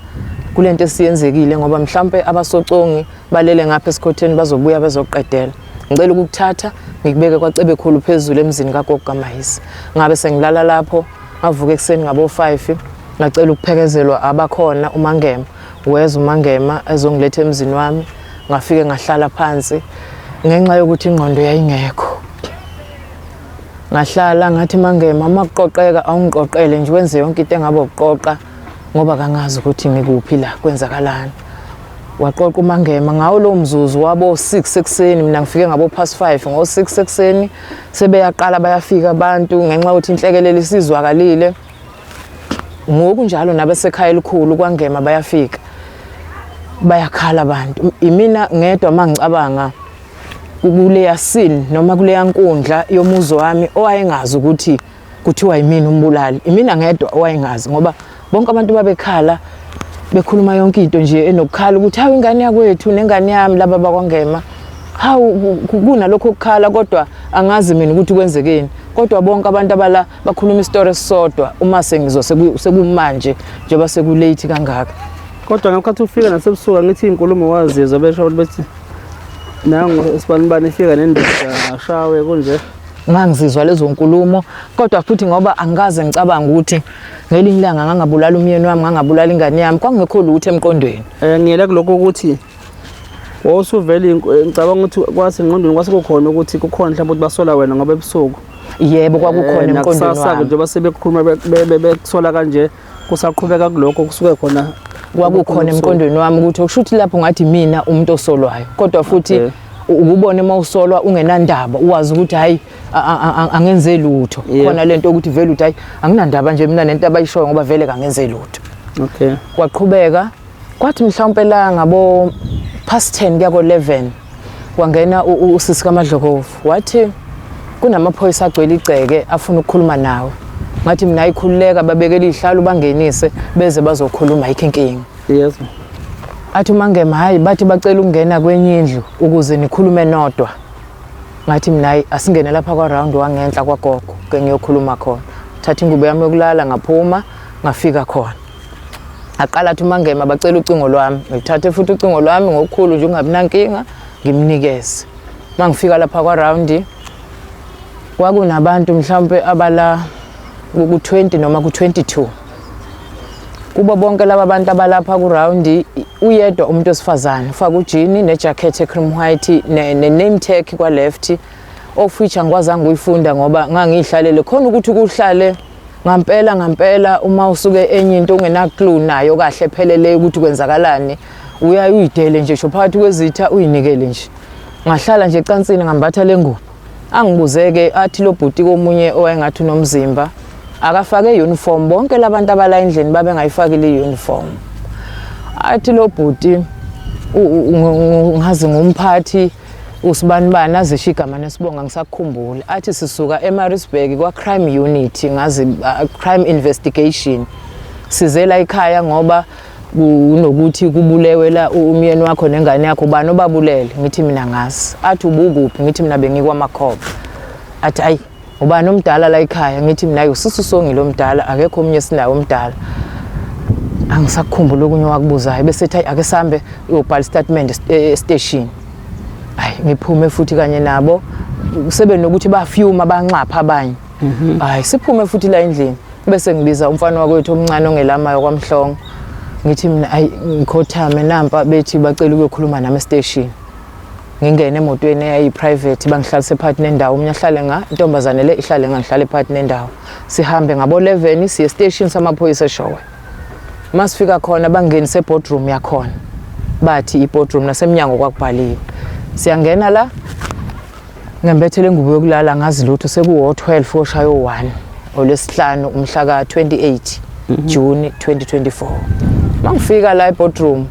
kule nto esiyenzekile ngoba mhlawumpe abasocongi balele ngapha esikhotheni bazobuya bezoqedela. Ngicela ukukuthatha ngikubeke kwaCebekhulu phezulu emzini kagogo kaMahisi. Ngabe sengilala lapho, ngavuka ekuseni ngabo-5, ngacela ukuphekezelwa abakhona uMangema. Weza uMangema ezongiletha emzini wami, ngafike ngahlala phansi ngenxa yokuthi ingqondo yayingekho. Ngahlala ngathi, Mangema, uma kuqoqeka awungiqoqele nje, wenze yonke into engabe ukuqoqa ngoba kangazi ukuthi ngikuphi la, kwenzakalani. Waqoqa uMangema ngawo lowo mzuzu wabo 6 ekuseni, mina ngifike ngabo past 5, ngo 6 ekuseni sebeyaqala bayafika abantu ngenxa yokuthi inhlekelele isizwakalile. Ngokunjalo nabesekhaya elikhulu kwaNgema bayafika, bayakhala abantu. Imina ngedwa mangicabanga kuleya scene noma kuleya nkundla yomuzi wami owayengazi ukuthi kuthiwa yimina umbulali, imina ngedwa owayengazi ngoba bonke abantu babekhala bekhuluma yonke into nje enokukhala ukuthi hawu ingane yakwethu nengane yami laba bakwaNgema, hawu kunalokho okukhala, kodwa angazi mina ukuthi kwenzekeni. Kodwa bonke abantu abala bakhuluma isitori esisodwa uma sengizwa sekumanje njengoba sekulate kangaka. Kodwa ngakhathi ufika nasebusuku angithi inkulumo wazizwa besho ukuthi bethi nangu esibanibani ifika nendoda ashawe kunje. Ngangizizwa lezo nkulumo, kodwa futhi ngoba angikaze ngicabanga ukuthi ngelinye ilanga ngangabulala umyeni wami, ngangabulala ingane yami, kwakungekho lutho emqondweni. Ngiyela kuloko ukuthi wawusuvele, ngicabanga ukuthi kwase ngqondweni kwase kukhona ukuthi kukhona mhlawumbe ukuthi basola wena ngoba ebusuku. Yebo, kwakukhona emqondweni wami. Njengoba sebekhuluma bekusola kanje, kusaqhubeka kulokho kusuke khona. Kwakukhona emqondweni wami ukuthi okusho ukuthi lapho ngathi mina umuntu osolwayo, kodwa futhi ukubona uma usolwa ungenandaba, uwazi ukuthi hayi angenze lutho. Khona lento ukuthi vele uthi hayi anginandaba nje mina nento abayishoyo ngoba vele kangenze lutho. Kwaqhubeka kwathi mhlawumbe la ngabo past 10 kuya ko 11 wangena usisi kaMadlokovu, wathi kunamaphoyisa agcwele igceke afuna ukukhuluma nawe. Ngathi mina ayikhululeka, babekele izihlalo bangenise beze bazokhuluma, ayikho inkinga. Yes. Athi uMangema hayi, bathi bacela ukungena kwenye indlu ukuze nikhulume nodwa. Ngathi mina hayi asingene lapha kwa round wangenhla kwagogo ke ngiyokhuluma khona. Thatha ingubo yami yokulala ngaphuma ngafika khona. Aqala athi uMangema bacela ucingo lwami, ngithathe futhi ucingo lwami ngokukhulu nje ungabi nankinga ngimnikeze. Mangifika lapha kwa round kwakunabantu mhlawumbe abala ku-20 noma ku-22. Kubo bonke laba bantu abalapha ku-round uyedwa umuntu wesifazane, ufaka ujini ne-jacket e-cream white ne-name tag kwa-left, of which angikwazanga ukuyifunda ngoba ngangiyihlalele khona ukuthi kuhlale ngampela ngampela uma usuke enye into ungena clue nayo kahle phelele ukuthi kwenzakalani, uyaye uyidele nje sho phakathi kwezitha uyinikele nje. Ngahlala nje ecansini ngambatha le ngubo. Angibuzeke athi lo bhuti komunye owayengathi unomzimba akafake uniform, bonke labantu abala endlini babengayifakile i-uniform. Athi lo bhuti ngazi ngumphathi usibanibani azisho igama nesibonga ngisakukhumbula, athi sisuka eMaritzburg kwa crime unit, ngazi crime investigation, sizela ekhaya ngoba kunokuthi kubulewe la umyeni wakho nengane yakho, ubani obabulele? Ngithi mina ngazi. Athi ubukuphi? Ngithi mina bengikwaMakhoba. Athi ayi ubani omdala la ekhaya? Ngithi mina usisi usongile omdala, akekho omunye esinaye omdala. Angisakukhumbula okunye wakubuzayo, bese ethi ake sambe uyobhala statement e-station. Hayi ngiphume futhi kanye nabo, sebe nokuthi bafyuma banxapha abanye. Hayi siphume futhi la endlini, bese ngibiza umfana wakwethu omncane ongelamayo kwaMhlongo, ngithi mina ayi ngikhothame nampa bethi bacela ukuyokhuluma nami e-station. Ngingene emotweni eyayi-private, bangihlalise phakathi nendawo, omunye ahlale nga, intombazane le ihlale nga, ngihlale phakathi nendawo. Sihambe ngabo 11 siye station samaphoyisa eShowe. Masifika khona bangenise eboardroom yakhona. Bathi i-boardroom nasemnyango kwakubhaliwe. Siyangena la ngembethe lengubo yokulala ngazi lutho sekuwo-12 oshayo 1 olwesihlanu umhla ka-28 June 2024. Mangifika la e-boardroom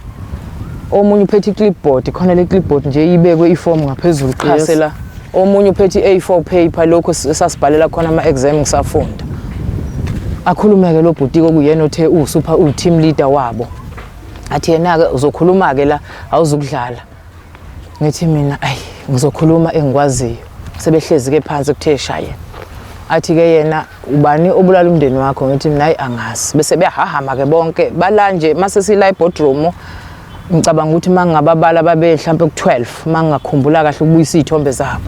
omunye uphethe i-clipboard khona le clipboard nje ibekwe iform ngaphezulu qhase la. Omunye uphethe i-A4 paper lokho esasibhalela khona ama-exam ngisafunda. Akhulumeke lo bhuti okuyena othe uwu-super uyi-team leader wabo. Athi yena-ke uzokhuluma-ke la awuzukudlala. Ngithi mina ayi ngizokhuluma engikwaziyo. Sebehlezi-ke phansi kuthe shaye. Athi-ke yena ubani obulala umndeni wakho? Ngithi mina hayi angazi. Bese beyahahama-ke bonke bala nje mase sila e-boardroom ngicabanga ukuthi uma ngingababala babe mhlampe ku-12 uma ngingakhumbula kahle ukubuyisa iy'thombe zabo.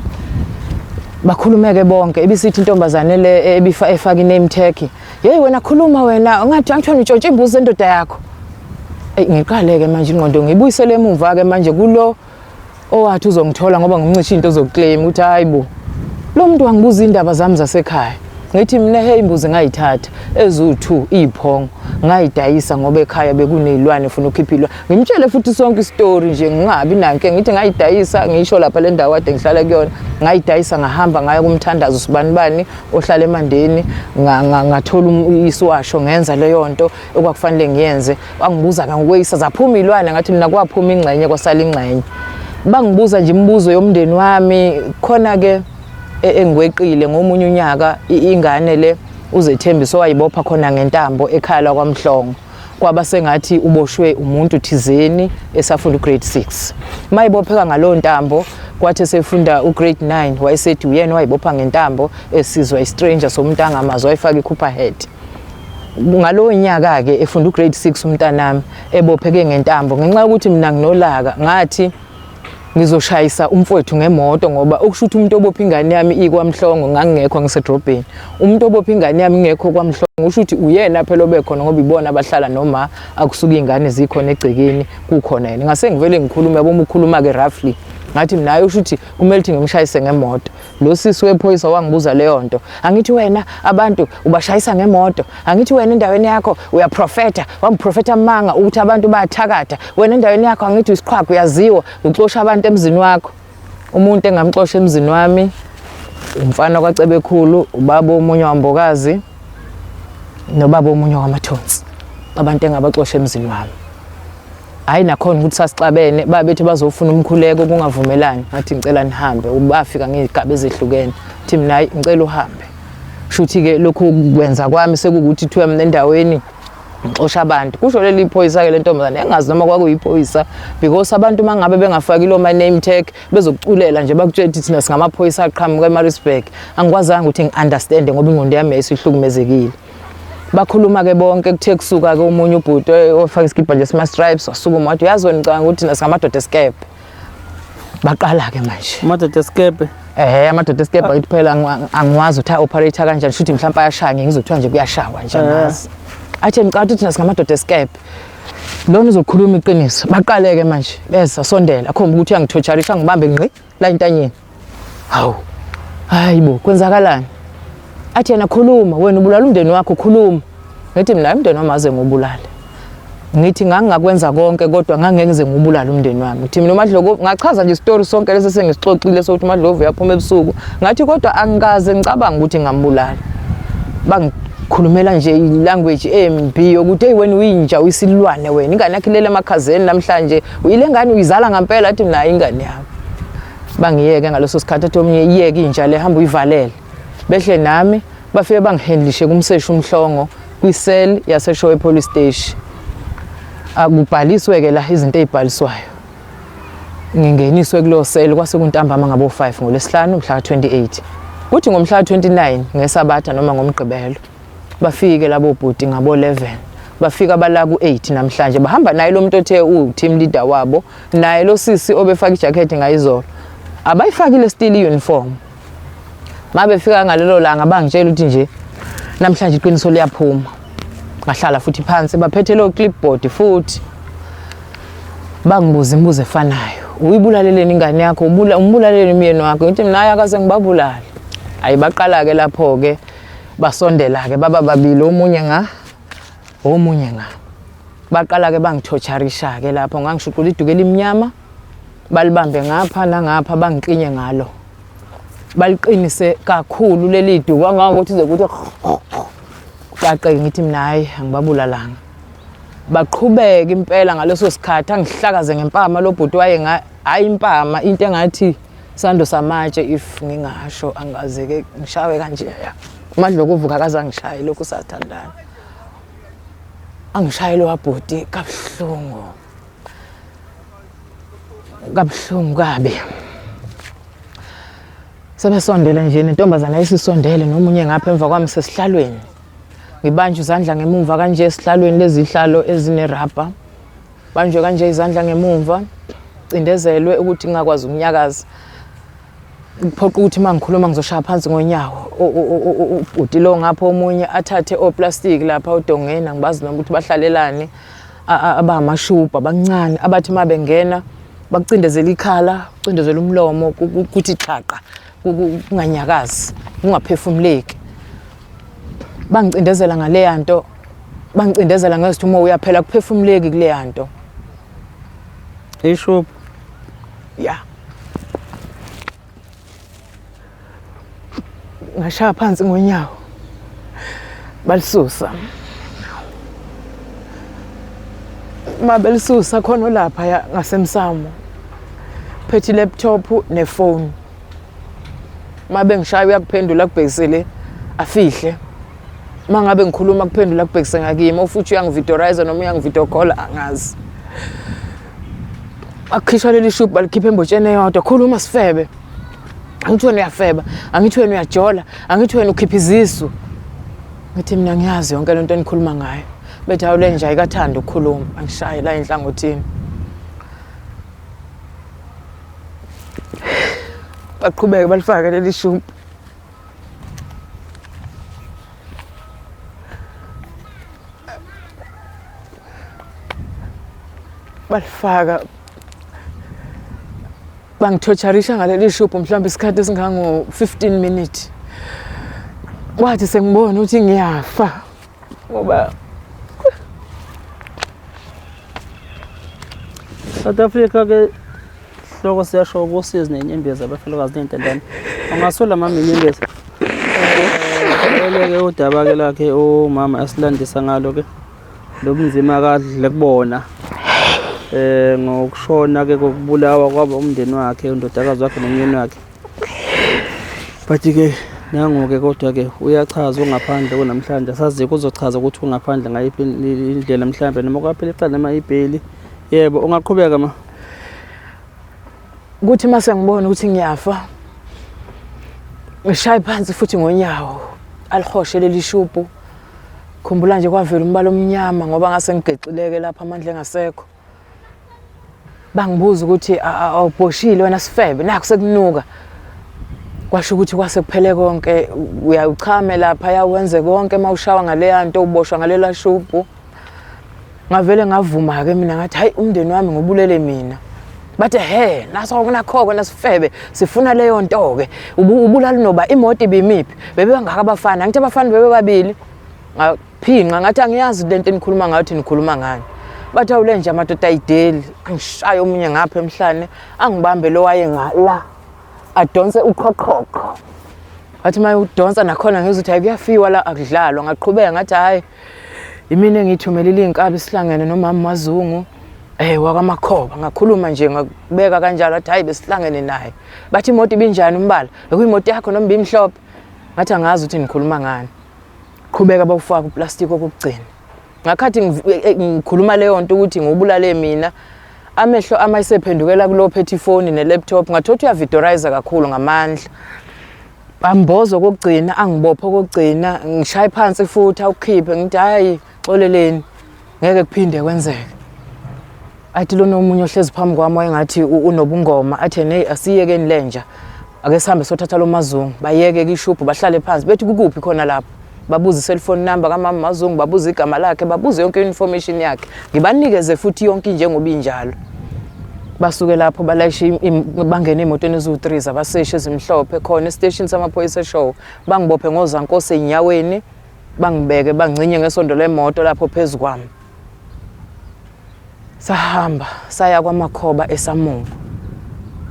Bakhulumeke bonke ibisithi intombazane le ebifa efaka i-name tag, yeyi wena khuluma wena ungathi angithona utshontshe imbuzi zendoda yakho. Eyi ngiqale-ke manje ingqondo ngiyibuyisele emumva-ke manje kulo owathi uzongithola ngoba ngimncishe into zokuclaim ukuthi hayi bo lo muntu wangibuza indaba zami zasekhaya. Ngithi mina hey imbuzi ngayithatha eziwu-2 iyiphongo ngayidayisa ngoba ekhaya bekuney'lwane funa ukhipha ilwane. Ngimtshele futhi sonke isitori nje ngingabi nanke ngithi ngayidayisa ngisho lapha le ndawo kade ngihlala kuyona ngayidayisa ngahamba ngaya kumthandazo sibanibani ohlala eMandeni ngathola isiwasho ngenza leyo nto okwakufanele ngiyenze. Wangibuza ke ngokweyisa zaphuma ilwane ngathi mina kwaphuma ingxenye kwasala ingxenye. Bangibuza nje imibuzo yomndeni wami khona ke engikweqile ngomunye unyaka ingane le uZethembiso wayibopha khona ngentambo ekhaya lakwaMhlongo. Kwaba sengathi uboshwe umuntu thizeni esafunda ugrade 6. Mayibopheka ngalowo ntambo kwathi esefunda ugrade 9 wayesethi uyena wayibopha ngentambo esizwa istranger somuntu angamazi wayifaka iCooper head. Ngalowo nyaka ke efunda ugrade 6 umntanami ebopheke ngentambo ngenxa yokuthi mina nginolaka ngathi ngizoshayisa umfowethu ngemoto ngoba okusho ukuthi umuntu obopha ingane yami ikwaMhlongo ngangingekho ngisedrobheni. Umuntu obopha ingane yami ingekho kwaMhlongo usho ukuthi uyena phela obekhona ngoba ibona abahlala noma akusuka iy'ngane zikhona egcekeni kukhona yena. Ngase ngivele ngikhulume yabo uma ukhuluma-ke roughly ngathi mina hayi usho ukuthi kumele ukuthi ngimshayise ngemoto. Lo sisi wephoyisa wangibuza leyo nto. Angithi wena abantu ubashayisa ngemoto. Angithi wena endaweni yakho uyaprofetha, wamprofetha amanga ukuthi abantu bayathakatha. Wena endaweni yakho angithi uyisiqhwaga uyaziwa, uxosha abantu emzini wakho. Umuntu engamxosha emzini wami umfana kwaCebekhulu, ubaba omunye wambokazi nobaba omunye wamathonsi. Abantu engabaxosha emzini wami. Hayi nakhona ukuthi sasixabene babethi bazofuna umkhuleko kungavumelani ngathi ngicela nihambe bafika ngezigaba ezehlukene thi mina hayi ngicela uhambe shuthi ke lokhu kwenza kwami sekukuthi thiwa mina endaweni ngixosha abantu kusho leli phoyisa ke lentombazane engazi noma kwakuyiphoyisa because abantu mangabe bengafaki lo ma name tag bezokuculela nje bakutshela ukuthi thina singamaphoyisa aqhamuka eMaritzburg angikwazanga ukuthi ngi-understand ngoba ingqondo yami yayisihlukumezekile. Bakhuluma ke bonke kuthe kusuka ke omunye ubhuti ofaka isikibha nje sima stripes wasukuma wathi uyazi wena ngicabanga ukuthi thina singamadoda esikebhe. Baqala ke manje. Amadoda esikebhe. Eh amadoda esikebhe ayithi phela angiwazi ukuthi a-operate kanjani shuthi mhlawumbe ayashaya ngizothiwa nje kuyashawa nje angazi. Athi ngicabanga ukuthi thina singamadoda esikebhe. Lona uzokhuluma iqiniso. Baqale ke manje beza sondela akhomba ukuthi uyangithotsharisha ngibambe ngqi la entanyeni. Hawu. Hayi bo, kwenzakalani? Athi yena khuluma, wena ubulala umndeni wakho khuluma. Ngithi mina umndeni wami aze ngubulale. Ngithi ngangingakwenza konke kodwa ngangeke ngize ngubulale umndeni wami. Ngithi mina uMadlovu ngachaza nje isitori sonke lesi sengisixoxile sokuthi uMadlovu uyaphuma ebusuku. Ngathi kodwa angikaze ngicabanga ukuthi ngambulala. Bangikhulumela nje ilanguage embi yokuthi hey wena uyinja uyisilwane wena. Ingane yakho ilele emakhazeni namhlanje. Uyile ngane uyizala ngempela athi mina ingane yami. Bangiyeke ngaleso sikhathi athi omunye iyeke inja le hamba uyivalele. Behle nami bafike bangihandlishe kumseshi uMhlongo kwi-cell yaseShowe Police Station. Akubhaliswe ke la izinto ezibhaliswayo. Ngingeniswe kulo cell kwase kuntambama ngabo 5 ngoLwesihlanu mhla ka-28. Kuthi ngomhla ka-29 ngeSabatha noma ngoMgqibelo bafike labo bhuti ngabo 11. Bafika bala ku-8 namhlanje bahamba naye lo muntu othe uwu-team leader wabo naye lo sisi obefaka ijacket ngayizolo. Abayifakile still i-uniform. Mabefika ngalelo langa bangitshela ukuthi nje namhlanje iqiniso liyaphuma. Ngahlala futhi phansi baphethe lo clipboard futhi bangibuza imibuzo efanayo. Uyibulaleleni ingane yakho? Umbulaleleni umyeni wakho? Ngithi mina hayi akaze ngibabulale. Ayi baqala ke lapho ke basondela ke baba babili omunye nga omunye nga. Baqala-ke bangithotsharisha-ke lapho, ngangishuqula iduku elimnyama, balibambe ngapha nangapha bangiklinye ngalo. Baliqinise kakhulu leli duku kangangokuthi kuze kuthi kucaceke ngithi mina hhayi angibabulalanga. Baqhubeka impela ngaleso sikhathi angihlakaze ngempama lo bhuti waye hhayi impama into engathi sando samatshe if ngingasho angaze-ke ngishawe kanjeya. UMadlokovu akaze angishaye lokhu sathandana. Angishaye lowa bhuti kabuhlungu. Kabuhlungu kabi. Sebesondele nje nentombazana ayisisondele nomunye ngapha emva kwami sesihlalweni. Ngibanjwe izandla ngemumva kanje esihlalweni lezihlalo ezinerabha. Banjwe kanje izandla ngemumva, cindezelwe ukuthi ngingakwazi ukunyakaza. Kuphoqa ukuthi uma ngikhuluma ngizoshaya phansi ngonyawo. Ubhuti lo ngapha omunye athathe oplastiki lapha odongeni angibazi noma ukuthi bahlalelani abangamashubhu abancane abathi uma bengena bakucindezela ikhala, kucindezela umlomo kuthi xhaqa kunganyakazi, kungaphefumuleki. Bangicindezela ngaleya nto, bangicindezela ngezwi uma uyaphela kuphefumuleki kuleya nto. Ishubhu. Ya. Ngashaya phansi ngonyawo. Balisusa. Uma belisusa khona lapha ya ngasemsamo. Phethe laptop nefoni. Uma bengishaya uyakuphendula akubhekisele afihle. Uma ngabe ngikhuluma kuphendula akubhekise ngakimi ofuthi uyangividorize noma uyangivideo call angazi. Akhishwa leli shubhu balikhipha embotsheni eyodwa khuluma sifebe. Angithi wena uyafeba, angithi wena uyajola, angithi wena ukhipha izisu. Ngithi mina ngiyazi yonke lento enikhuluma ngayo. Bethi hawu le nja ayikathandi ukukhuluma, angishaye la enhlangothini. Baqhubeke balifake leli shubhu. Balifaka bangithotsharisha ngaleli shubhu mhlawumbe isikhathi esingango-15 minutes. Kwathi sengibona ukuthi ngiyafa ngoba South Africa ke hloko siyasho ukusizi nenyembezi abafelokazi ney'ntandane. Ungasula mama inyembezi. Eleke udaba ke lakhe umama esilandisa ngalo ke lobunzima akadle kubona ngokushona ke kokubulawa kwaba umndeni wakhe undodakazi wakhe nomyeni wakhe. But ke nangu-ke kodwa-ke uyachaza ungaphandle kunamhlanje asazi kuzochaza ukuthi ungaphandle ngayiphi indlela mhlambe noma kwaphela icala noma ibheli. Yebo, ungaqhubeka ma. Kuthi mase ngibona ukuthi ngiyafa ngishaye phansi futhi ngonyawo alihoshe leli shubhu. Khumbula nje kwavela umbala omnyama ngoba ngase ngigexileke lapha amandla engasekho. Bangibuza ukuthi awubhoshile wena sifebe nakho sekunuka. Kwasho ukuthi kwase kuphele konke uyawuchame lapha yawenze konke mawushawa ngaleya nto uboshwa ngalela shubhu. Ngavele ngavuma-ke mina ngathi hayi umndeni wami ngubulele mina. Bathi he naso kunakho-ke nasifebe sifuna leyo nto-ke ubulala noba imoto ibimiphi bebebangaka abafana angithi abafana bebebabili ngaphinqa ngathi angiyazi le nto enikhuluma ngayo ukuthi nikhuluma ngani. Bathi awule nje amadoda ayideli angishaye omunye ngapha emhlane angibambe lo waye ngala adonse uqhoqhoqho. Wathi uma udonsa nakhona ngizwe ukuthi hayi kuyafiwa la akudlalwa ngaqhubeka ngathi hhayi imina engiyithumelile iy'nkabi sihlangene nomama Mazungu wakwaMakhoba ngakhuluma nje ngakubeka kanjalo athi hhayi besihlangene naye. Bathi imoto ibinjani umbala bekuyimoto yakho noma ibimhlophe ngathi angazi ukuthi nikhuluma ngani. Qhubeka bawufaka uplastiki okokugcina. Ngakhathi ngikhuluma leyo nto ukuthi ngubulale mina amehlo ama esephendukela kulo phethe ifoni ne-laptop ngathola ukuthi uyavidorize kakhulu ngamandla. Bamboza okokugcina angibophe okokugcina ngishaye phansi futhi awukhiphe ngithi hayi xoleleni ngeke kuphinde kwenzeke. Athi lona omunye ohlezi phambi kwami wayengathi unobungoma athi hey asiyekeni lenja ake sihambe sothatha lo Mazungu bayeke kishubhu bahlale phansi bethi kukuphi khona lapho babuze i-cellphone number kamama Mazungu babuze igama lakhe babuze yonke information yakhe ngibanikeze futhi yonke njengoba injalo. Basuke lapho balayishe bangene emotweni eziwu-3 zabaseshi ezimhlophe khona esiteshini samaphoyisa eshowe bangibophe ngozankosi enyaweni bangibeke bangcinye ngesondo lemoto lapho phezu kwami. Sahamba saya kwaMakhoba eSamungu.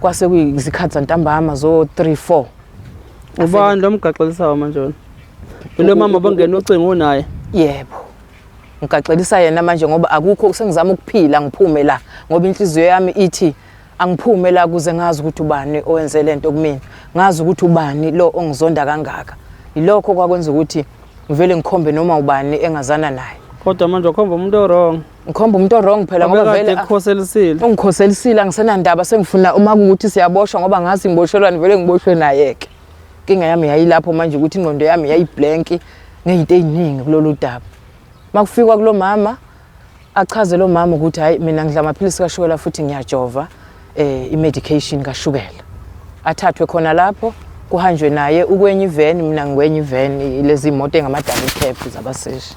Kwase kuyizikhathi zantambama zo 3 4. Ubani lo mgaxelisayo manje wena? Lo mama bangena ucingo unaye. Yebo. Ngigaxelisa yena manje ngoba akukho sengizama ukuphila ngiphume la ngoba inhliziyo yami ithi angiphume la kuze ngazi ukuthi ubani owenze lento kumina. Ngazi ukuthi ubani lo ongizonda kangaka. Yilokho kwakwenza ukuthi ngivele ngikhombe noma ubani engazana naye. Kodwa manje ukhomba umuntu o-wrong. Ngikhomba umuntu o-wrong phela ngoba vele ekukhoselisile. Ungikhoselisile angisenandaba sengifuna uma kuwukuthi siyaboshwa ngoba ngazi ngiboshelwani vele ngiboshwe naye-ke. Inkinga yami yayilapho manje ukuthi ingqondo yami yayiblank ngey'nto ey'ningi kulolu daba. Uma kufikwa kulo mama achaze lo mama ukuthi hhayi mina ngidla amaphilisi kashukela futhi ngiyajova i-medication kashukela. Athathwe khona lapho kuhanjwe naye ukwenye iveni mina ngikwenye iveni lezi moto engama-double cab zabaseshi.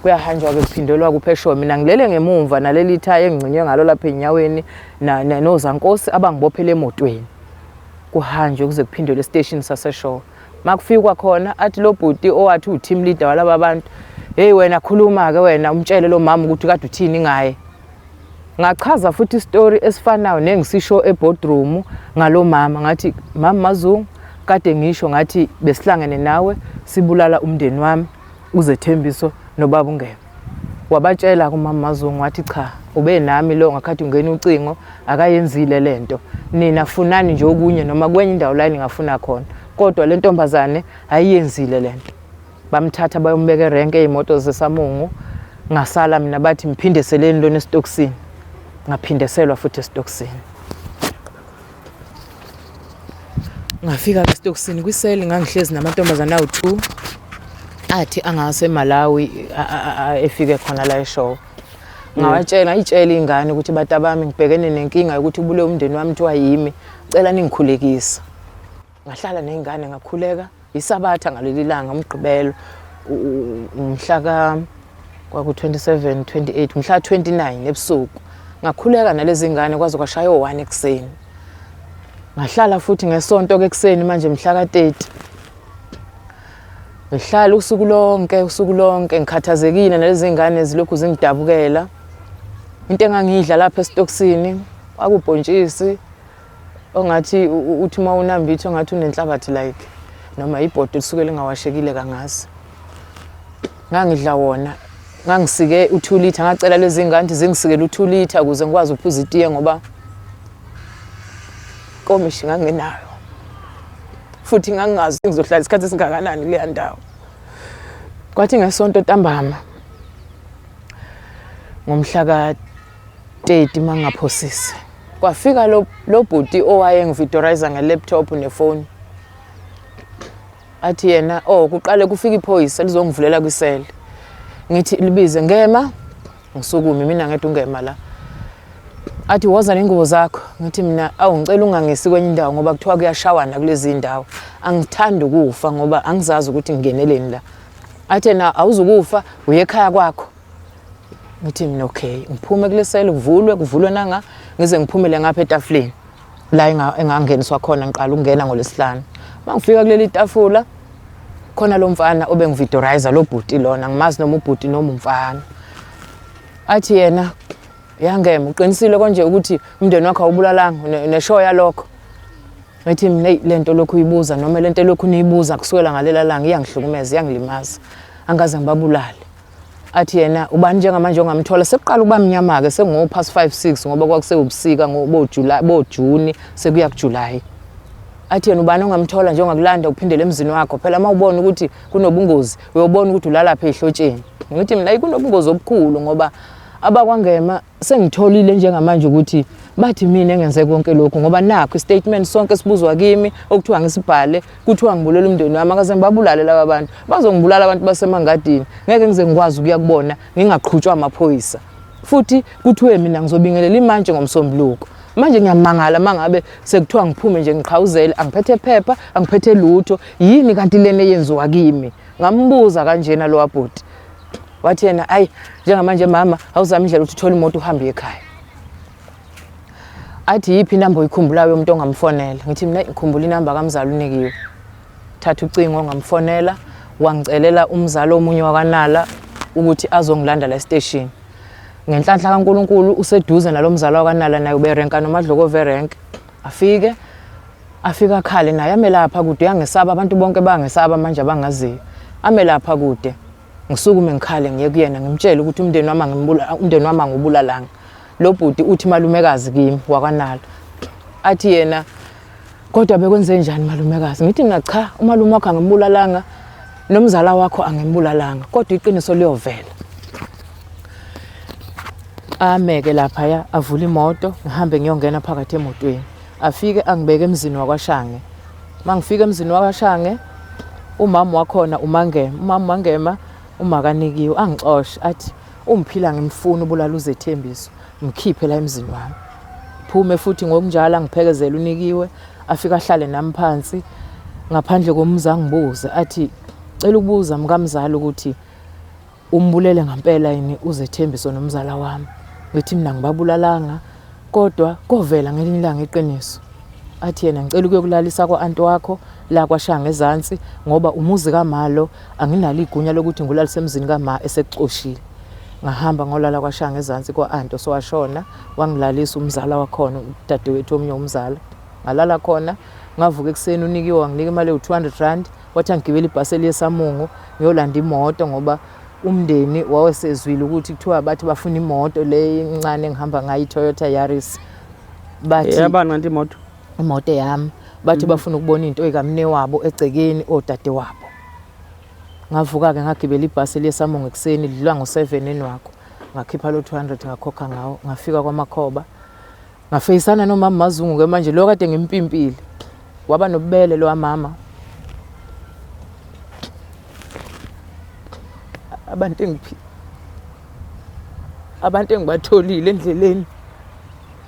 Kuyahanjwa-ke kuphindelwa kuphi eshowe mina ngilele ngemumva naleli thayi engingcinywe ngalo lapha enyaweni nozankosi abangibophele emotweni. Kuhanjwe kuze kuphindelwe esiteshini saseshowe. Makufikwa khona athi lo bhuti owathi uwu-team leader walaba bantu, hey wena khuluma-ke wena umtshele lo mama ukuthi kade uthini ngaye. Ngachaza futhi isitori esifanayo nengisisho eboardroom ngalo mama ngathi mama Mazungu kade ngisho ngathi besihlangene nawe sibulala umndeni wami uZethembiso nobaba uNgema. Wabatshela kumama Mazungu wathi cha ube nami lo ngakhathi ungena ucingo akayenzile lento nina funani nje okunye noma kwenye indawo la ningafuna khona kodwa le ntombazane ayiyenzile lento. Bamthatha bayombeka erenke ey'moto zesamungu ngasala mina bathi mphindeseleni lona esitokisini ngaphindeselwa futhi esitokisini. Ngafika ke esitokisini kwiseli ngangihlezi namantombazane awu-2 athi angaseMalawi efike khona la eshow. Ngawatshela ngayitshela ingane ukuthi batabami ngibhekene nenkinga yokuthi ubule umndeni wami kuthiwa yimi cela ningikhulekise. Ngahlala ney'ngane ngakhuleka isabatha ngaleli langa umgqibelo umhla ka kwaku-27 28 mhla 29 ebusuku ngakhuleka nalezi ngane kwaze kwashaya o-1 ekuseni. Ngahlala futhi ngesonto-ke ekuseni manje mhla ka-30 ngihlala usuku lonke usuku lonke ngikhathazekile nalezi ngane zilokhu zingidabukela. Into engangiyidla lapha esitokisini kwakubhontshisi ongathi uthi uma unambitha ongathi unenhlabathi like noma ibhodo lisuke lingawashekile kangazi. Ngangidla wona ngangisike u-2 litre ngacela lezi ngane ukuthi zingisikele u-2 litre ukuze ngikwazi ukuphuza itiye ngoba komishi ngangenayo futhi ngangingazi ngizohlala isikhathi esingakanani kuleya ndawo. Kwathi ngesonto ntambama ngomhla ka-30 mangingaphosisi kwafika lo bhuti owayengividorizer nge-laptop nefoni athi yena oh kuqale kufika iphoyisa lizongivulela kwisele ngithi libize ngema ngisukume mina ngedwa ungema la athi woza nengubo zakho ngithi mina awu ngicela ungangisi kwenye indawo ngoba kuthiwa kuyashawana kulezi indawo angithandi ukufa ngoba angizazi ukuthi ngingeneleni la athi na awuzukufa uye ekhaya kwakho ngithi mina okay ngiphume kulesele kuvulwe kuvulwe nanga ngize ngiphumele ngapha etafuleni la engangeniswa khona ngiqala ukungena ngolwesihlanu uma ngifika kuleli tafula khona lo mfana obengividorizer lo bhuti lona ngimazi noma ubhuti noma umfana athi yena yangema uqinisile konje ukuthi umndeni wakho awubulalanga neshow yalokho ngithi mina eyi lento lokhu uyibuza noma lento elokhu niyibuza kusukela ngalela langa iyangihlukumeza iyangilimaza angaze ngibabulale athi yena ubani njengamanje ongamthola sekuqala ukuba mnyama-ke sengo-past 5 6 ngoba kwakusewubusika ngoboJuly boJuni sekuya kuJuly athi yena ubani ongamthola nje ongakulanda uphindele emzini wakho phela uma ubona ukuthi kunobungozi uyobona ukuthi ulalapha ezihlotsheni ngithi mina ayi kunobungozi obukhulu ngoba abakwangema sengitholile njengamanje ukuthi bathi mina engenze konke lokhu ngoba nakho istatement sonke sibuzwa kimi okuthiwa ngisibhale kuthiwa ngibulela umndeni wami akaze ngibabulale laba bantu bazongibulala abantu basemangadini ngeke ngize ngikwazi ukuya kubona ngingaqhutshwa amaphoyisa futhi kuthiwe mina ngizobingelela imantshi ngomsombuluko manje ngiyamangala mangabe sekuthiwa ngiphume nje ngiqhawuzele angiphethe phepha angiphethe lutho yini kanti lena eyenziwa kimi ngambuza kanjena lo wabhuti wathi yena ayi njengamanje mama awuzame indlela ukuthi uthole imoto uhambe ekhaya athi yiphi inamba oyikhumbulayo yomuntu ongamfonela ngithi mina ngikhumbula inamba kamzali unikiwe thatha ucingo ngamfonela wangicelela umzali omunye wakwanala ukuthi azongilanda la esiteshini. Ngenhlanhla kaNkulunkulu useduze nalomzala wakwaNala naye uberenka noMadlokova erenk. Afike afike akhale naye ame lapha kude uyangesaba abantu bonke bangesaba manje abangaziyo. Ame lapha kude. Ngisukume ngikhale ngiye kuyena ngimtshele ukuthi umndeni wami angimbula umndeni wami angubulalanga. Lo bhuti uthi malumekazi kimi wakwaNala. Athi yena kodwa bekwenze njani malumekazi? Ngithi mina cha umalume wakho angimbulalanga nomzala wakho angimbulalanga kodwa iqiniso liyovela. Ameke laphaya avule imoto ngihambe ngiyongena phakathi emotweni. Afike angibeke emzini wakwaShange. Mangifika emzini wakwaShange umama wakhona uMangema, umama uMangema umakanikiwe angixoshe athi umphila ngimfuna ubulala uZethembiso mkhiphe la emzini wami. Phume futhi ngokunjalo angiphekezele unikiwe afike ahlale nami phansi ngaphandle komuzi angibuze athi cela ukubuza mkamzala ukuthi Umbulele ngampela yini uZethembiso nomzala wami? Ngithi mina ngibabulalanga kodwa kovela ngelinye ilanga iqiniso. Athi yena ngicela ukuyokulalisa kwa-anti wakho la kwaShanga ezansi ngoba umuzi kamalo anginalo igunya lokuthi ngikulalise emzini kama esekuxoshile. Ngahamba ngolala kwaShanga ezansi kwa-anti osowashona wangilalisa umzala wakhona udadewethu omunye umzala. Ngalala khona ngavuka ekuseni unikiwe wanginika imali ewu-200 rand wathi angigibele ibhasi eliye eSamungu ngiyolanda imoto ngoba umndeni wawesezwile ukuthi kuthiwa bathi bafuna imoto le incane engihamba ngayo iToyota Yaris bathi yabani kanti imoto imoto yami bathi mm. bafuna ukubona into ekamne wabo egcekeni odade wabo ngavuka-ke ngagibela ibhasi eliye eSamungu ekuseni lidlula ngo-7 enwakho ngakhipha lo 200 ngakhokha ngawo ngafika kwamakhoba Ngafeyisana nomama Mazungu ke manje lo kade ngimpimpile. Waba nobubele lo mama. Abantu engiphi abantu engibatholile endleleni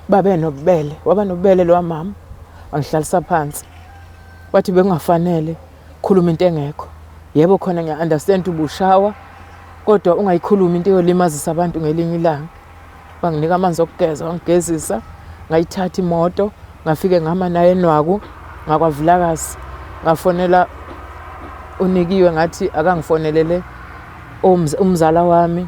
babe nobubele, waba nobubele lo mama. Wangihlalisa phansi. Wathi bekungafanele khuluma into engekho. Yebo khona ngiya understand ubushawa kodwa ungayikhulumi into eyolimazisa abantu ngelinye ilanga. Banginika amanzi okugeza wangigezisa ngayithatha imoto ngafike ngama naye enwaku ngakwaVilakazi ngafonela unikiwe ngathi akangifonelele umzala wami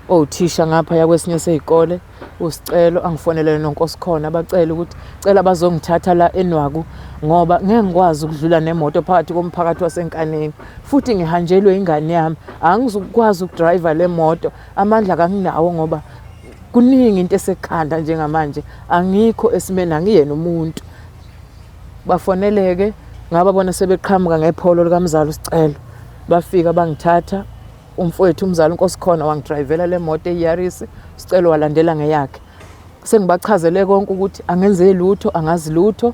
owuthisha ngapha yakwesinye sey'kole usicelo angifonelele nonkosikhona bacele ukuthi cela bazongithatha la enwaku ngoba ngeke ngikwazi ukudlula nemoto phakathi komphakathi wasenkaneni futhi ngihanjelwe ingane yami angizukwazi ukudrayiva le moto Amandla kanginawo ngoba kuningi into esekhanda njengamanje angikho esimeni angiyena umuntu. Bafoneleke ngababona sebeqhamuka ngepholo likamzala uSicelo. Bafika bangithatha umfowethu umzala uNkosikhona wangidrayivela le moto eyiYaris, uSicelo walandela ngeyakhe. Sengibachazele konke ukuthi angenze lutho, angazi lutho.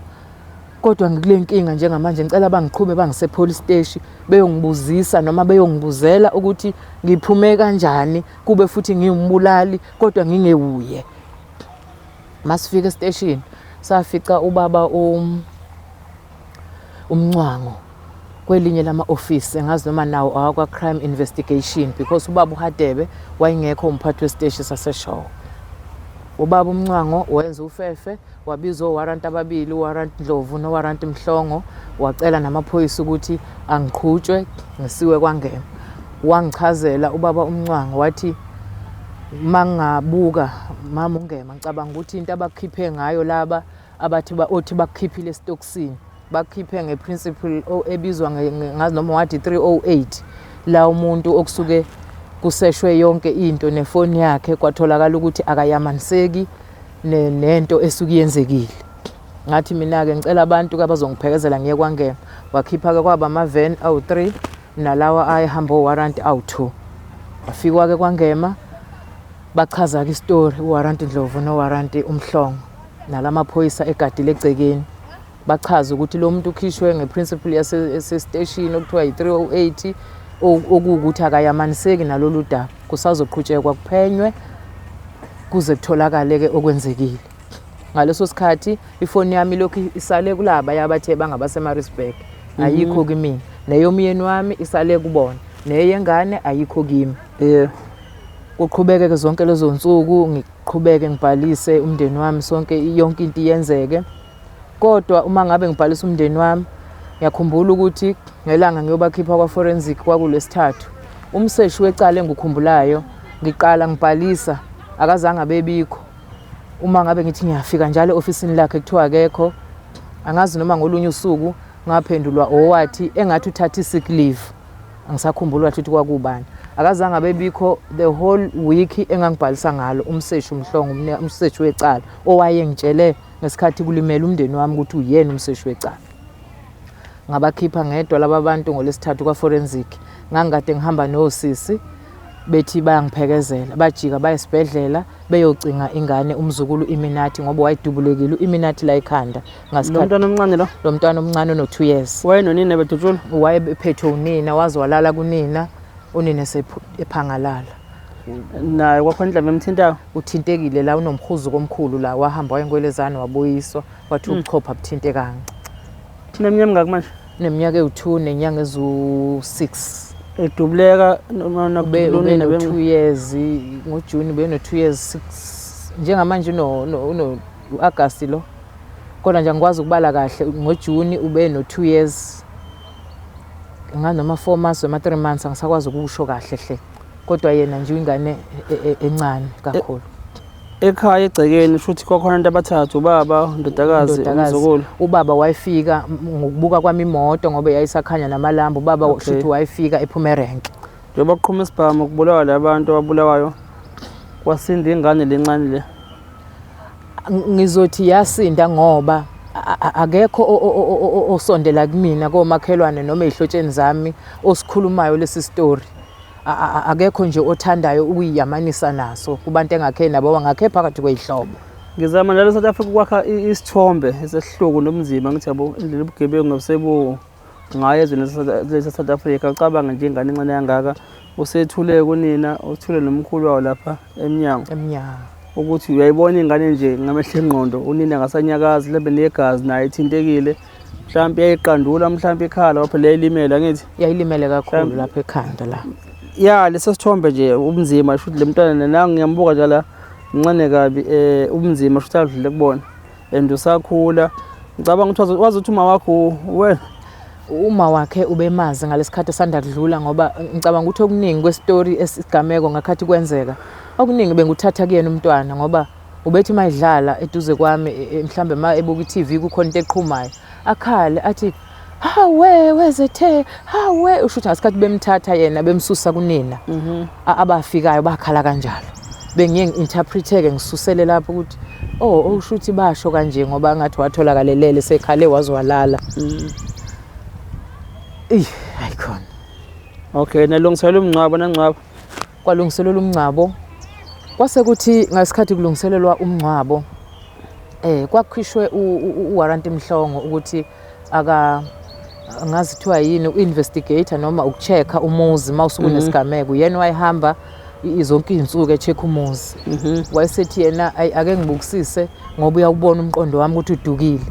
Kodwa ngikule nkinga njengamanje ngicela bangiqhube bangise police steshi beyongibuzisa noma beyongibuzela ukuthi ngiphume kanjani kube futhi ngiwumbulali kodwa ngingewuye. Masifika esiteshini safica ubaba um umncwango kwelinye lama-ofisi engazi noma nawo awakwa-crime investigation because ubaba uHadebe wayengekho umphathi wesiteshi saseshowe. Ubaba uMncwango wenza ufefe Wabiza owarranti ababili, uwarranti Ndlovu nowarranti Mhlongo, wacela namaphoyisa ukuthi angiqhutshwe ngisiwe kwaNgema. Wangichazela ubaba uMncwango wathi mangabuka mama uNgema ngicabanga ukuthi into abakhiphe ngayo laba abathi othi bakukhiphile esitokisini bakhiphe ngeprinciple ebizwa ngazi noma wathi 308 la umuntu okusuke kuseshwe yonke into nefoni yakhe kwatholakala ukuthi akayamaniseki nento esuke yenzekile ngathi mina-ke ngicela abantu abazongiphekezela ngiye kwangema wakhipha-ke kwaba ama-van awu-3 nalawa ayehamba owaranti awu-2 wafikwa-ke kwangema bachaza-ke isitori uwaranti ndlovu nowaranti umhlongo nalamaphoyisa egadile egcekeni bachaza ukuthi lo muntu ukhishwe ngeprinciple yasesiteshini okuthiwa yi-308 okuwukuthi akayamaniseki nalolu daba kusazoqhutshekwa kuphenywe kuze kutholakale-ke okwenzekile ngaleso sikhathi ifoni yami lokhu isale kulaba yabathe bangabaseMaritzburg ayikho kimina neyomyeni wami isale kubona neyengane ayikho kimi yeah kuqhubeke-ke zonke lezo nsuku ngiqhubeke ngibhalise umndeni wami sonke yonke into iyenzeke Kodwa uma ngabe ngibhalisa umndeni wami, ngiyakhumbula ukuthi ngelanga ngiyobakhipha kwa-forensic kwakulwesithathu. Umseshi wecala engikukhumbulayo, ngiqala ngibhalisa, Akazange abebikho. Uma ngabe ngithi ngiyafika njalo e-ofisini lakhe kuthiwa akekho. Angazi noma ngolunye usuku ngaphendulwa owathi engathi uthatha i-sick leave. Angisakhumbuli kahle ukuthi kwakubani. Akazange abebikho the whole week engangibhalisa ngalo umseshi uMhlongo, umseshi wecala owayengitshele ngesikhathi kulimele umndeni wami ukuthi uyena umseshi wecala. Ngabakhipha ngedwa laba bantu ngolwesithathu kwa-forensic. Ngangikade ngihamba nosisi bethi bayangiphekezela, bajika baye esibhedlela beyocinga ingane umzukulu Iminathi ngoba wayedubulekile u-Iminathi la ekhanda Lo mntwana omncane lo? Lo mntwana omncane ono-2 years. Wayenonina bedutshulwa? Wayephethwe unina, waze walala kunina, unina ephangalala. Naye kwakhona indlela emthintayo? Uthintekile la, unomhuzuko omkhulu la, wahamba wayenkwelezane wabuyiswa, wathi ubuchopho abuthintekanga. Uneminyaka emingaki manje? Uneminyaka ewu-2 nenyanga eziwu-6. Edubuleka ube no-2 years ngoJuni, ube no-2 years 6 njengamanje uno u-Agasti lo. Kodwa nje angikwazi ukubala kahle, ngoJuni ube no-2 years nganoma 4 months noma 3 months, angisakwazi ukusho kahle hle, kodwa yena nje ingane encane kakhulu. Ekhaya egcekeni futhi kwakhona abantu abathathu, ubaba, indodakazi, umzukulu. Ubaba wayefika ngokubuka kwami imoto ngoba yayisakhanya namalambu, ubaba shuthi wayefika ephuma erenke. Njengoba kuqhuma isibhamu kubulawa labantu ababulawayo, kwasinda ingane lencane le. Ngizothi yasinda ngoba akekho osondela kumina komakhelwane noma ey'hlotsheni zami osikhulumayo lesi story. Akekho nje othandayo ukuyiyamanisa naso kubantu engakhe nabo, ngakhe phakathi kwey'hlobo. Ngizama njalo South Africa ukwakha isithombe esehluku nobunzima, ngithi yabo indlela ubugebengu sebu ngayo ezweni lase-South Africa. Ucabange nje ingane encane kangaka usethule kunina, uthule nomkhulu wawo lapha emnyango. Emnyango. Ukuthi uyayibona ingane nje ngamehlo engqondo, unina ngasanyakazi, mhlawumbe negazi naye ithintekile, mhlawumbe yayiqandula, mhlawumbe ikhala ngoba phela yayilimele, angithi? Yayilimele kakhulu lapha ekhanda la. Ya, leso sithombe nje ubunzima, shuthi le mntwana nangu ngiyambuka nje la, mncane kabi, ubunzima shuthi adlule kubona. And usakhula. Ngicabanga ukuthi wazi ukuthi uma wakho wena. Uma wakhe ubemazi ngalesikhathi esanda kudlula, ngoba ngicabanga ukuthi okuningi kwesitori esigameko ngakhathi kwenzeka, okuningi benguthatha kuyena umntwana, ngoba ubethi uma edlala eduze kwami, mhlambe uma ebuka i-TV kukhona into eqhumayo, akhale athi hawe wezethe hawe, usho ukuthi ngasikhathi bemthatha yena bemsusa kunina, abafikayo bakhala kanjalo. Bengiye ngi-interpret-ke ngisusele lapho ukuthi oh, usho ukuthi basho kanje ngoba ngathi watholakalelele sekhale waze walala. Eyi, hayi khona. Okay, nalungiselelwa umngcwabo nangcwabo? Kwalungiselelwa umngcwabo. Kwase kuthi ngasikhathi kulungiselelwa umngcwabo, kwakhishwe uwarrant Mhlongo ukuthi aka ngazi kuthiwa yini, u-investigator noma uku-check-a umuzi uma usuke unesigameko. Yena wayehamba zonke iy'nsuku e-check-a umuzi. Wayesethi yena ayi ake ngibukisise ngoba uyawubona umqondo wami ukuthi udukile.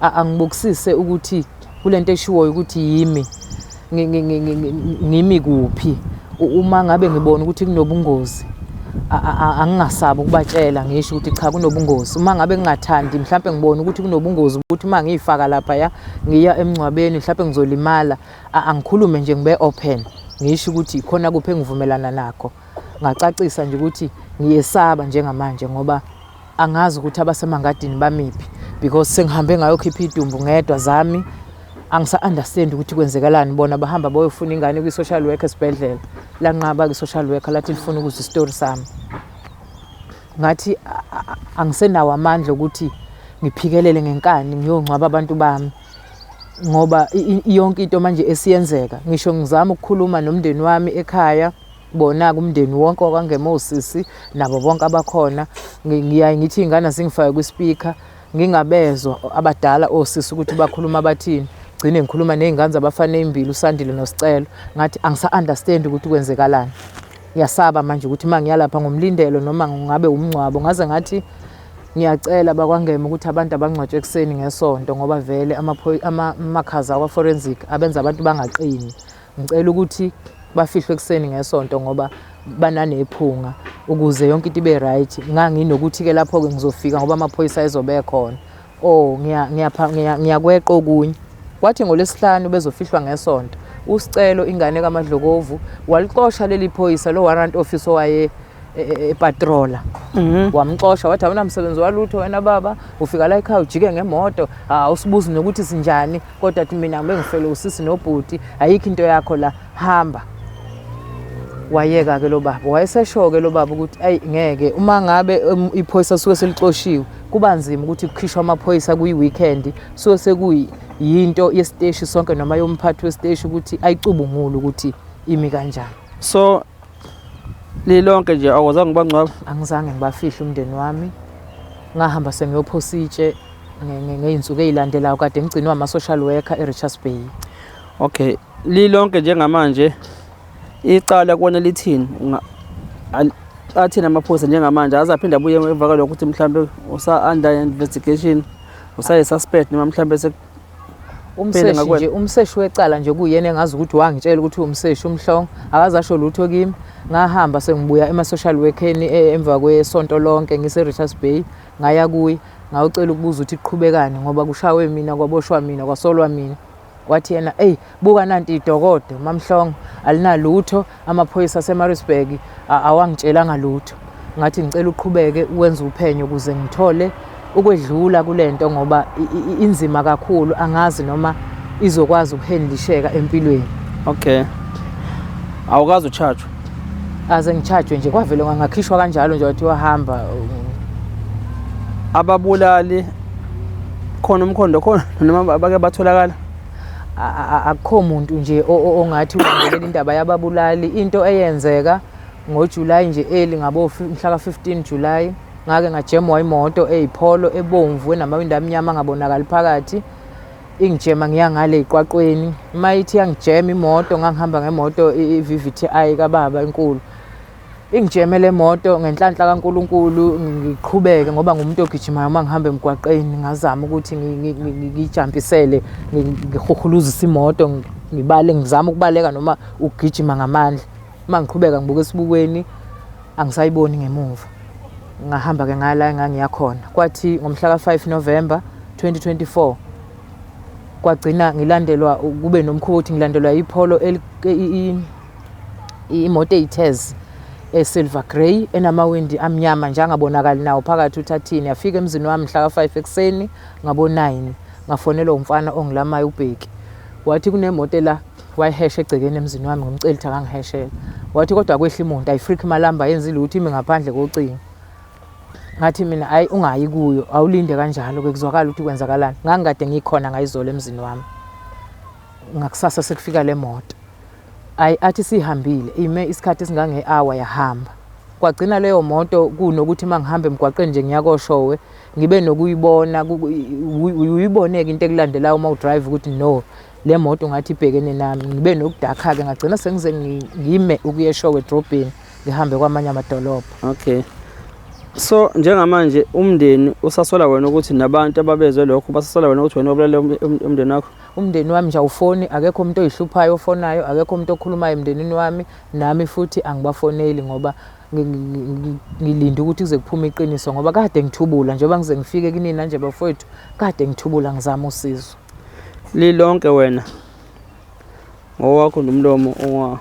Angibukisise ukuthi kulento eshiwoyo ukuthi yimi ngimi kuphi. Uma ngabe ngibona ukuthi kunobungozi, angingasabi ukubatshela ngisho ukuthi cha kunobungozi. Uma ngabe ngingathandi mhlampe ngibona ukuthi kunobungozi ukuthi uma ngiyifaka laphaya ngiya emngcwabeni mhlampe ngizolimala, angikhulume nje ngibe open ngisho ukuthi khona kuphi engivumelana nakho. Ngacacisa nje ukuthi ngiyesaba njengamanje ngoba angazi ukuthi abasemangadini bamiphi, because sengihambe ngayokhipha idumbu ngedwa zami, angisa-understand ukuthi kwenzekalani. Bona bahamba bayofuna ingane kwi-social worker esibhedlela, lanqaba kwi-social worker lathi lifuna ukuzwa isitori sami. Ngathi angisenawo amandla ukuthi ngiphikelele ngenkani ngiyongcwaba abantu bami, ngoba yonke into manje esiyenzeka. Ngisho ngizama ukukhuluma nomndeni wami ekhaya, bona kumndeni wonke wakwaNgema, osisi nabo bonke abakhona, ngiyaye ngithi iy'ngane azingifake kwi-speaker ngingabezwa abadala osisi ukuthi bakhuluma bathini. Gcine ngikhuluma ney'ngane zabafana ey'mbili, uSandile noSicelo. Ngathi angisa-understand ukuthi kwenzekalani. Ngiyasaba manje ukuthi uma ngiya lapha ngomlindelo noma ngabe umngcwabo. Ngaze ngathi ngiyacela bakwaNgema ukuthi abantu abangcwatshwe ekuseni ngesonto, ngoba vele amakhaza akwa-forensic abenza abantu bangaqini. Ngicela ukuthi bafihlwe ekuseni ngesonto ngoba bananephunga ukuze yonke into ibe right. Nganginokuthi-ke lapho-ke ngizofika ngoba amaphoyisa ezobe ekhona. Oh, ngiyakweqa okunye. Kwathi ngolwesihlanu bezofihlwa ngesonto, uSicelo ingane kaMadlokovu walixosha leli phoyisa lo warrant officer owaye epatrola. Wamxosha wathi awunamsebenzi walutho wena baba, ufika la ekhaya ujike ngemoto, awusibuzi nokuthi sinjani, kodwa athi mina bengifele usisi nobhuti, ayikho into yakho la, hamba. Wayeka-ke lo baba, wayesesho-ke lo baba ukuthi ayi ngeke, uma ngabe iphoyisa suke selixoshiwe kuba nzima ukuthi kukhishwe amaphoyisa kuyi-weekend, suke sekuyinto yesiteshi sonke noma yomphathi wesiteshi ukuthi ayicubungule ukuthi imi kanjani. So lilonke nje awuzange ubangcwaba? Angizange ngibafihle umndeni wami, ngahamba sengiyophosa itshe ngey'nsuku ey'landelayo, kade ngigcinwe ama-social worker e-Richards Bay. Okay, lilonke njengamanje icala kuwena lithini? Athini amaphoyisa njengamanje? Aze aphinde abuye emva kwalokho ukuthi mhlambe usa-under investigation, usayi-suspect noma mhlambe Umseshi nje, umseshi wecala nje kuyena engazi ukuthi wangitshela ukuthi umseshi uMhlongo, akaze asho lutho kimi. Ngahamba sengibuya ema-social workeni emva kwesonto lonke ngise-Richards Bay, ngaya kuye ngayocela ukubuza ukuthi kuqhubekani ngoba kushawe mina, kwaboshwa mina, kwasolwa mina. Wathi yena, eyi buka nanti idokodo MaMhlongo, alinalutho, amaphoyisa aseMaritzburg awangitshelanga lutho. Ngathi ngicela uqhubeke uwenze uphenyo ukuze ngithole ukwedlula kulento ngoba inzima kakhulu, angazi noma izokwazi ukuhandlisheka empilweni. Okay. Awukazi ucharge? Aze ngicharge nje, kwavele ngakhishwa kanjalo nje, wathi wahamba. Ababulali khona umkhondo khona noma bake batholakala? Akukho muntu nje ongathi ulandelela indaba yababulali. Into eyenzeka ngoJuly nje early ngabo mhla ka-15 July, ngake ngajemwa imoto eyipholo ebomvu enamawindi amnyama angabonakali phakathi, ingijema ngiya ngale eqwaqweni. Uma ithi yangijema imoto, ngangihamba ngemoto i-VVTi kababa enkulu, ingijeme le moto ngenhlanhla kaNkulunkulu ngiqhubeke ngoba ngumuntu ogijimayo uma ngihamba emgwaqeni, ngazama ukuthi ngijampisele, ngihuhuluzise imoto, ngibale, ngizama ukubaleka noma ukugijima ngamandla. Uma ngiqhubeka ngibuka esibukweni angisayiboni ngemuva, ngahamba-ke ngala engangiya khona. Kwathi ngomhla ka-5 November 2024 kwagcina ngilandelwa, kube nomkhuba ukuthi ngilandelwa ipholo imoto eyithezi e-silver grey enamawindi amnyama nje angabonakali nawo phakathi uthathini. Yafika emzini wami mhla ka-5 ekuseni ngabo-9, ngafonelwa umfana ongilamayo uBheki, wathi kunemoto la wayihesha egcekeni emzini wami, ngimcela ukuthi akangiheshele. Wathi kodwa kwehla imoto ayifrikhi malamba yenza lutho, imi ngaphandle kocingo. Ngathi mina ayi ungayi kuyo, awulinde kanjalo ke kuzwakala ukuthi kwenzakalani. Ngangikade ngikhona ngayizolo emzini wami, ngakusasa sekufika le moto. Ayi athi sihambile, ime isikhathi esingange-hour yahamba. Kwagcina leyo moto kunokuthi uma ngihamba emgwaqeni nje ngiyakoshowe ngibe nokuyibona, uyibone-ke into ekulandelayo uma udrive ukuthi no le moto ngathi ibhekene nami, ngibe nokudakha-ke ngagcina sengize ngime ukuya eshowe edrobheni ngihambe kwamanye amadolobha. Okay. So njengamanje umndeni usasola wena ukuthi nabantu ababezwe lokho basasola wena ukuthi wena obulale umndeni wakho? Umndeni wami nje awufoni, akekho umuntu oyihluphayo ofonayo, akekho umuntu okhulumayo emndenini wami, nami futhi angibafoneli ngoba ngilinde ukuthi kuze kuphume iqiniso ngoba kade ngithubula njengoba ngize ngifike kinina nje bafowethu, kade ngithubula ngizama usizo. Lilonke wena ngowakho nomlomo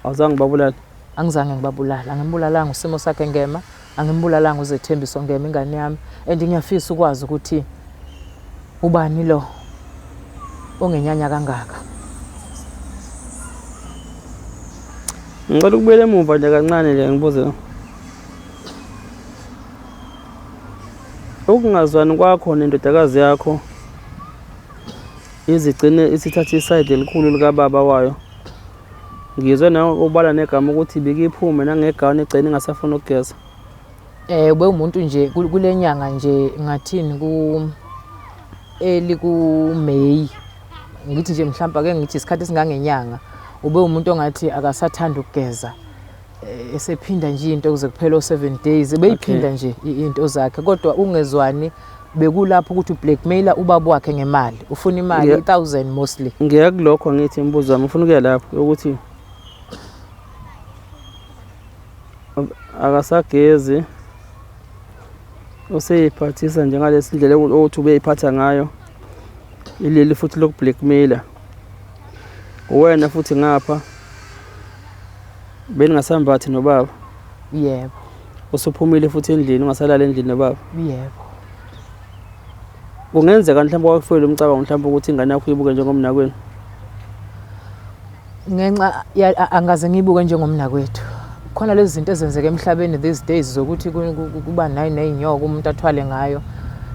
awuzange ubabulale? Angizange ngibabulale, angimbulalanga uSimo Sakhe Ngema, angimbulalanga uZethembiso Ngema ingane yami, and ngiyafisa ukwazi ukuthi ubani lo ongenyanya kangaka. Ngicela ukubuyela emuva nje kancane nje ngibuze. Ukungazwani kwakho nendodakazi yakho izigcine isithatha isayidi elikhulu likababa wayo. Ngizwe nawe ubala negama ukuthi ibike iphume nangegawuni igcine ingasafuni ukugeza. Ube umuntu nje kule nyanga nje ngathini ku early ku May, ngithi nje mhlawumbe ake ngithi isikhathi esingangenyanga, ube umuntu ongathi akasathanda ukugeza, esephinda nje into kuze kuphele o-7 days, ebeyiphinda nje into zakhe, kodwa ungezwani bekulapho ukuthi ublackmailer ubaba wakhe ngemali, ufuna imali 1000 mostly. Ngiya kulokho ngithi imibuzo wami ufuna ukuya lapho ukuthi akasagezi useyiphathisa njengalesi ndlela ukuthi ubeyiphatha ngayo, ileli futhi lokublackmailer wena futhi ngapha beningasambathi nobaba. Yebo. Usuphumile futhi endlini ungasalala endlini nobaba? Yebo. Kungenzeka mhlawumbe kwakufikele umcabango mhlawumbe ukuthi ingane yakho uyibuke njengomnakwenu? Ngenxa angaze ngiyibuke njengomnakwethu. Khona lezi zinto ezenzeka emhlabeni these days zokuthi kuba nayi ney'nyoka umuntu athwale ngayo.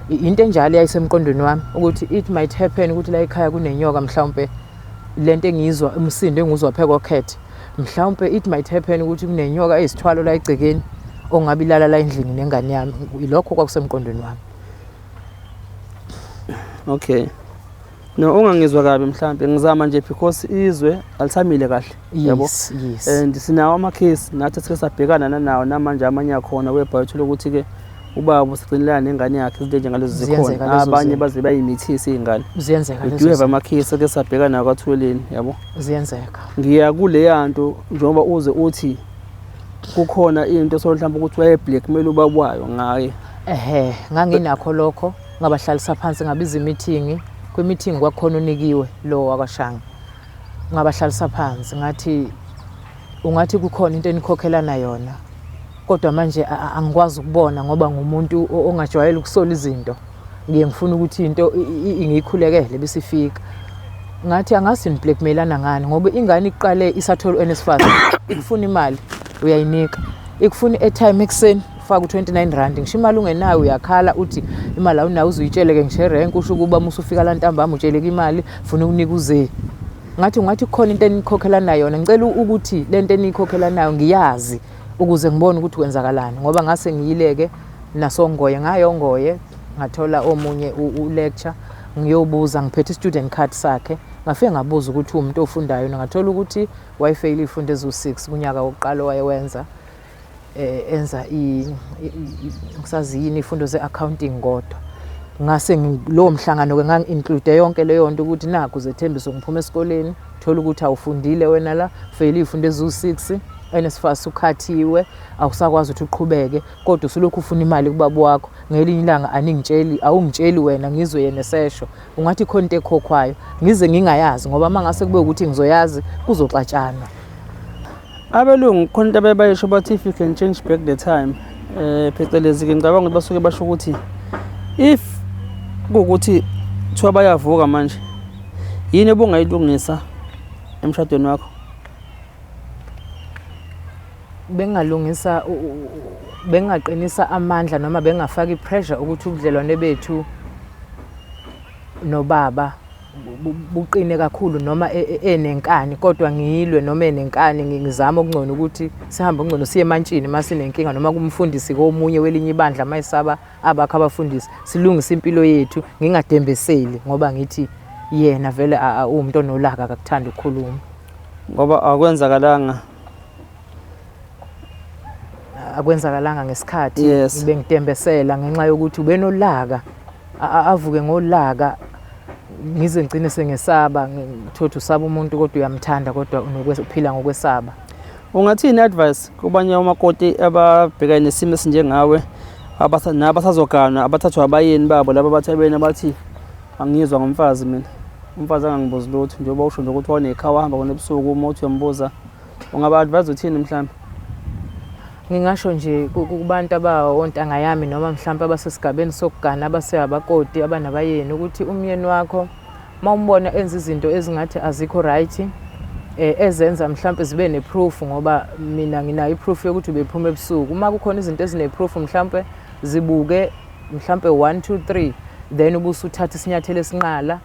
Into enjalo eyayisemqondweni wami ukuthi it might happen ukuthi la ekhaya kunenyoka mhlawumpe lento engiyizwa umsindo engiwuzwa phe kokhethe. Mhlawumpe it might happen ukuthi kunenyoka eyisithwalo la egcekeni ongabe ilala la endlini nengane yami. Ilokho kwakusemqondweni wami. Okay. No, ungangizwa kabi mhlambe ngizama nje because izwe alisamile kahle. Yabo. Yes. And sinawo ama-case nathi esike sabhekana nanawo namanje amanye akhona whereby uthole ukuthi-ke ubaba usigcinelana nengane yakhe izinto enjengalezo zikhona. Ziyenzeka lezo Abanye zinto. baze bayimithise iy'ngane. Ziyenzeka We lezo do have zinto. ama-case ake sabhekana nawo kwaThuleleni yabo. Ziyenzeka. Ngiya kuleya nto njengoba uze uthi kukhona into so mhlawumbe ukuthi waye-blackmail ubaba wayo ngaye. Ehhe, nganginakho lokho, ngabahlalisa phansi ngabiza imithingi. Kwimithingi kwakukhona uNikiwe lo wakwaShange. Ngabahlalisa phansi ngathi ungathi kukhona into enikhokhelana yona kodwa manje angikwazi ukubona ngoba ngumuntu ongajwayele ukusola izinto. Ngiye ngifuna ukuthi into ngiyikhulekele bese ifika. Ngathi angazi ni-blackmailana ngani ngoba ingane iqale isathola u-NSFAS ikufuna imali uyayinika, ikufuna i-airtime ekuseni ufaka u-29 rand, ngisho imali ungenayo uyakhala uthi imali awunayo uzuyitsheleke ngisho erenki, usho ukuba uma usufika la ntambama utsheleke imali funa ukunika uze. Ngathi ungathi kukhona into enikhokhelana yona, ngicela ukuthi le nto eniyikhokhelanayo ngiyazi ukuze ngibone ukuthi kwenzakalani, ngoba ngase ngiyileke nasongoye ngayongoye ngathola omunye u-lecture ngiyobuza ngiphethe i-student card sakhe, ngafike ngabuza ukuthi uwumuntu ofundayo, ngathola ukuthi wayefeyile iy'fundo eziwu-6 kunyaka wokuqala owayewenza enza ngisazi yini iy'fundo ze-accounting kodwa. Ngase lowo mhlangano-ke ngangi-include yonke leyo nto ukuthi nakhu Zethembiso ngiphuma esikoleni, thola ukuthi awufundile wena la, ufeyile iy'fundo eziwu-6, NSFAS ukhathiwe, awusakwazi ukuthi uqhubeke, kodwa usulokhu ufuna imali kubaba wakho. Ngelinye ilanga aningitsheli, awungitsheli wena ngizwe yena esesho. Ungathi khona into ekhokhwayo, ngize ngingayazi ngoba uma ngase kube ukuthi ngizoyazi kuzoxatshanwa. Abelungu khona into abebayisho bathi if you can change back the time, phecelezi ke ngicabanga ukuthi basuke basho ukuthi if kuwukuthi kuthiwa bayavuka manje, yini obungayilungisa emshadweni wakho? Bengalungisa, bengaqinisa amandla noma bengafaka i-pressure ukuthi ubudlelwane bethu nobaba buqine kakhulu noma enenkani, kodwa ngilwe noma enenkani ngizame okungcono ukuthi sihambe okungcono siye emantshini uma sinenkinga noma kumfundisi komunye welinye ibandla uma esaba abakho abafundisi, silungise impilo yethu, ngingadembeseli ngoba ngithi yena vele uwumuntu onolaka akakuthandi ukukhuluma. Ngoba akwenzakalanga. Akwenzakalanga ngesikhathi. Bengidembesela ngenxa yokuthi ubenolaka, avuke ngolaka ngize ngigcine sengesaba, ngithothi usaba umuntu kodwa uyamthanda kodwa uphila ngokwesaba. Ungathini advice kubanye omakoti ababhekane nesimo esinjengawe, nabasazogana, abathathwa abayeni babo laba bathi abeni abathi angizwa ngomfazi mina, umfazi angangibuzi lutho, njengoba usho nje ukuthi wanekhaya wahamba kona ebusuku, uma uthi uyambuza ungaba advise uthini mhlawumbe? Ngingasho nje kubantu abawontanga yami noma mhlawumbe abasesigabeni sokugana abaseyabakoti abanabayeni ukuthi umyeni wakho uma umbona enza izinto ezingathi azikho right, ezenza mhlawumbe zibe ne-proof, ngoba mina nginayo i-proof yokuthi ubephuma ebusuku. Uma kukhona izinto ezine-proof mhlawumbe zibuke mhlawumbe 1 2 3 then ubusuthatha isinyathelo esinqala.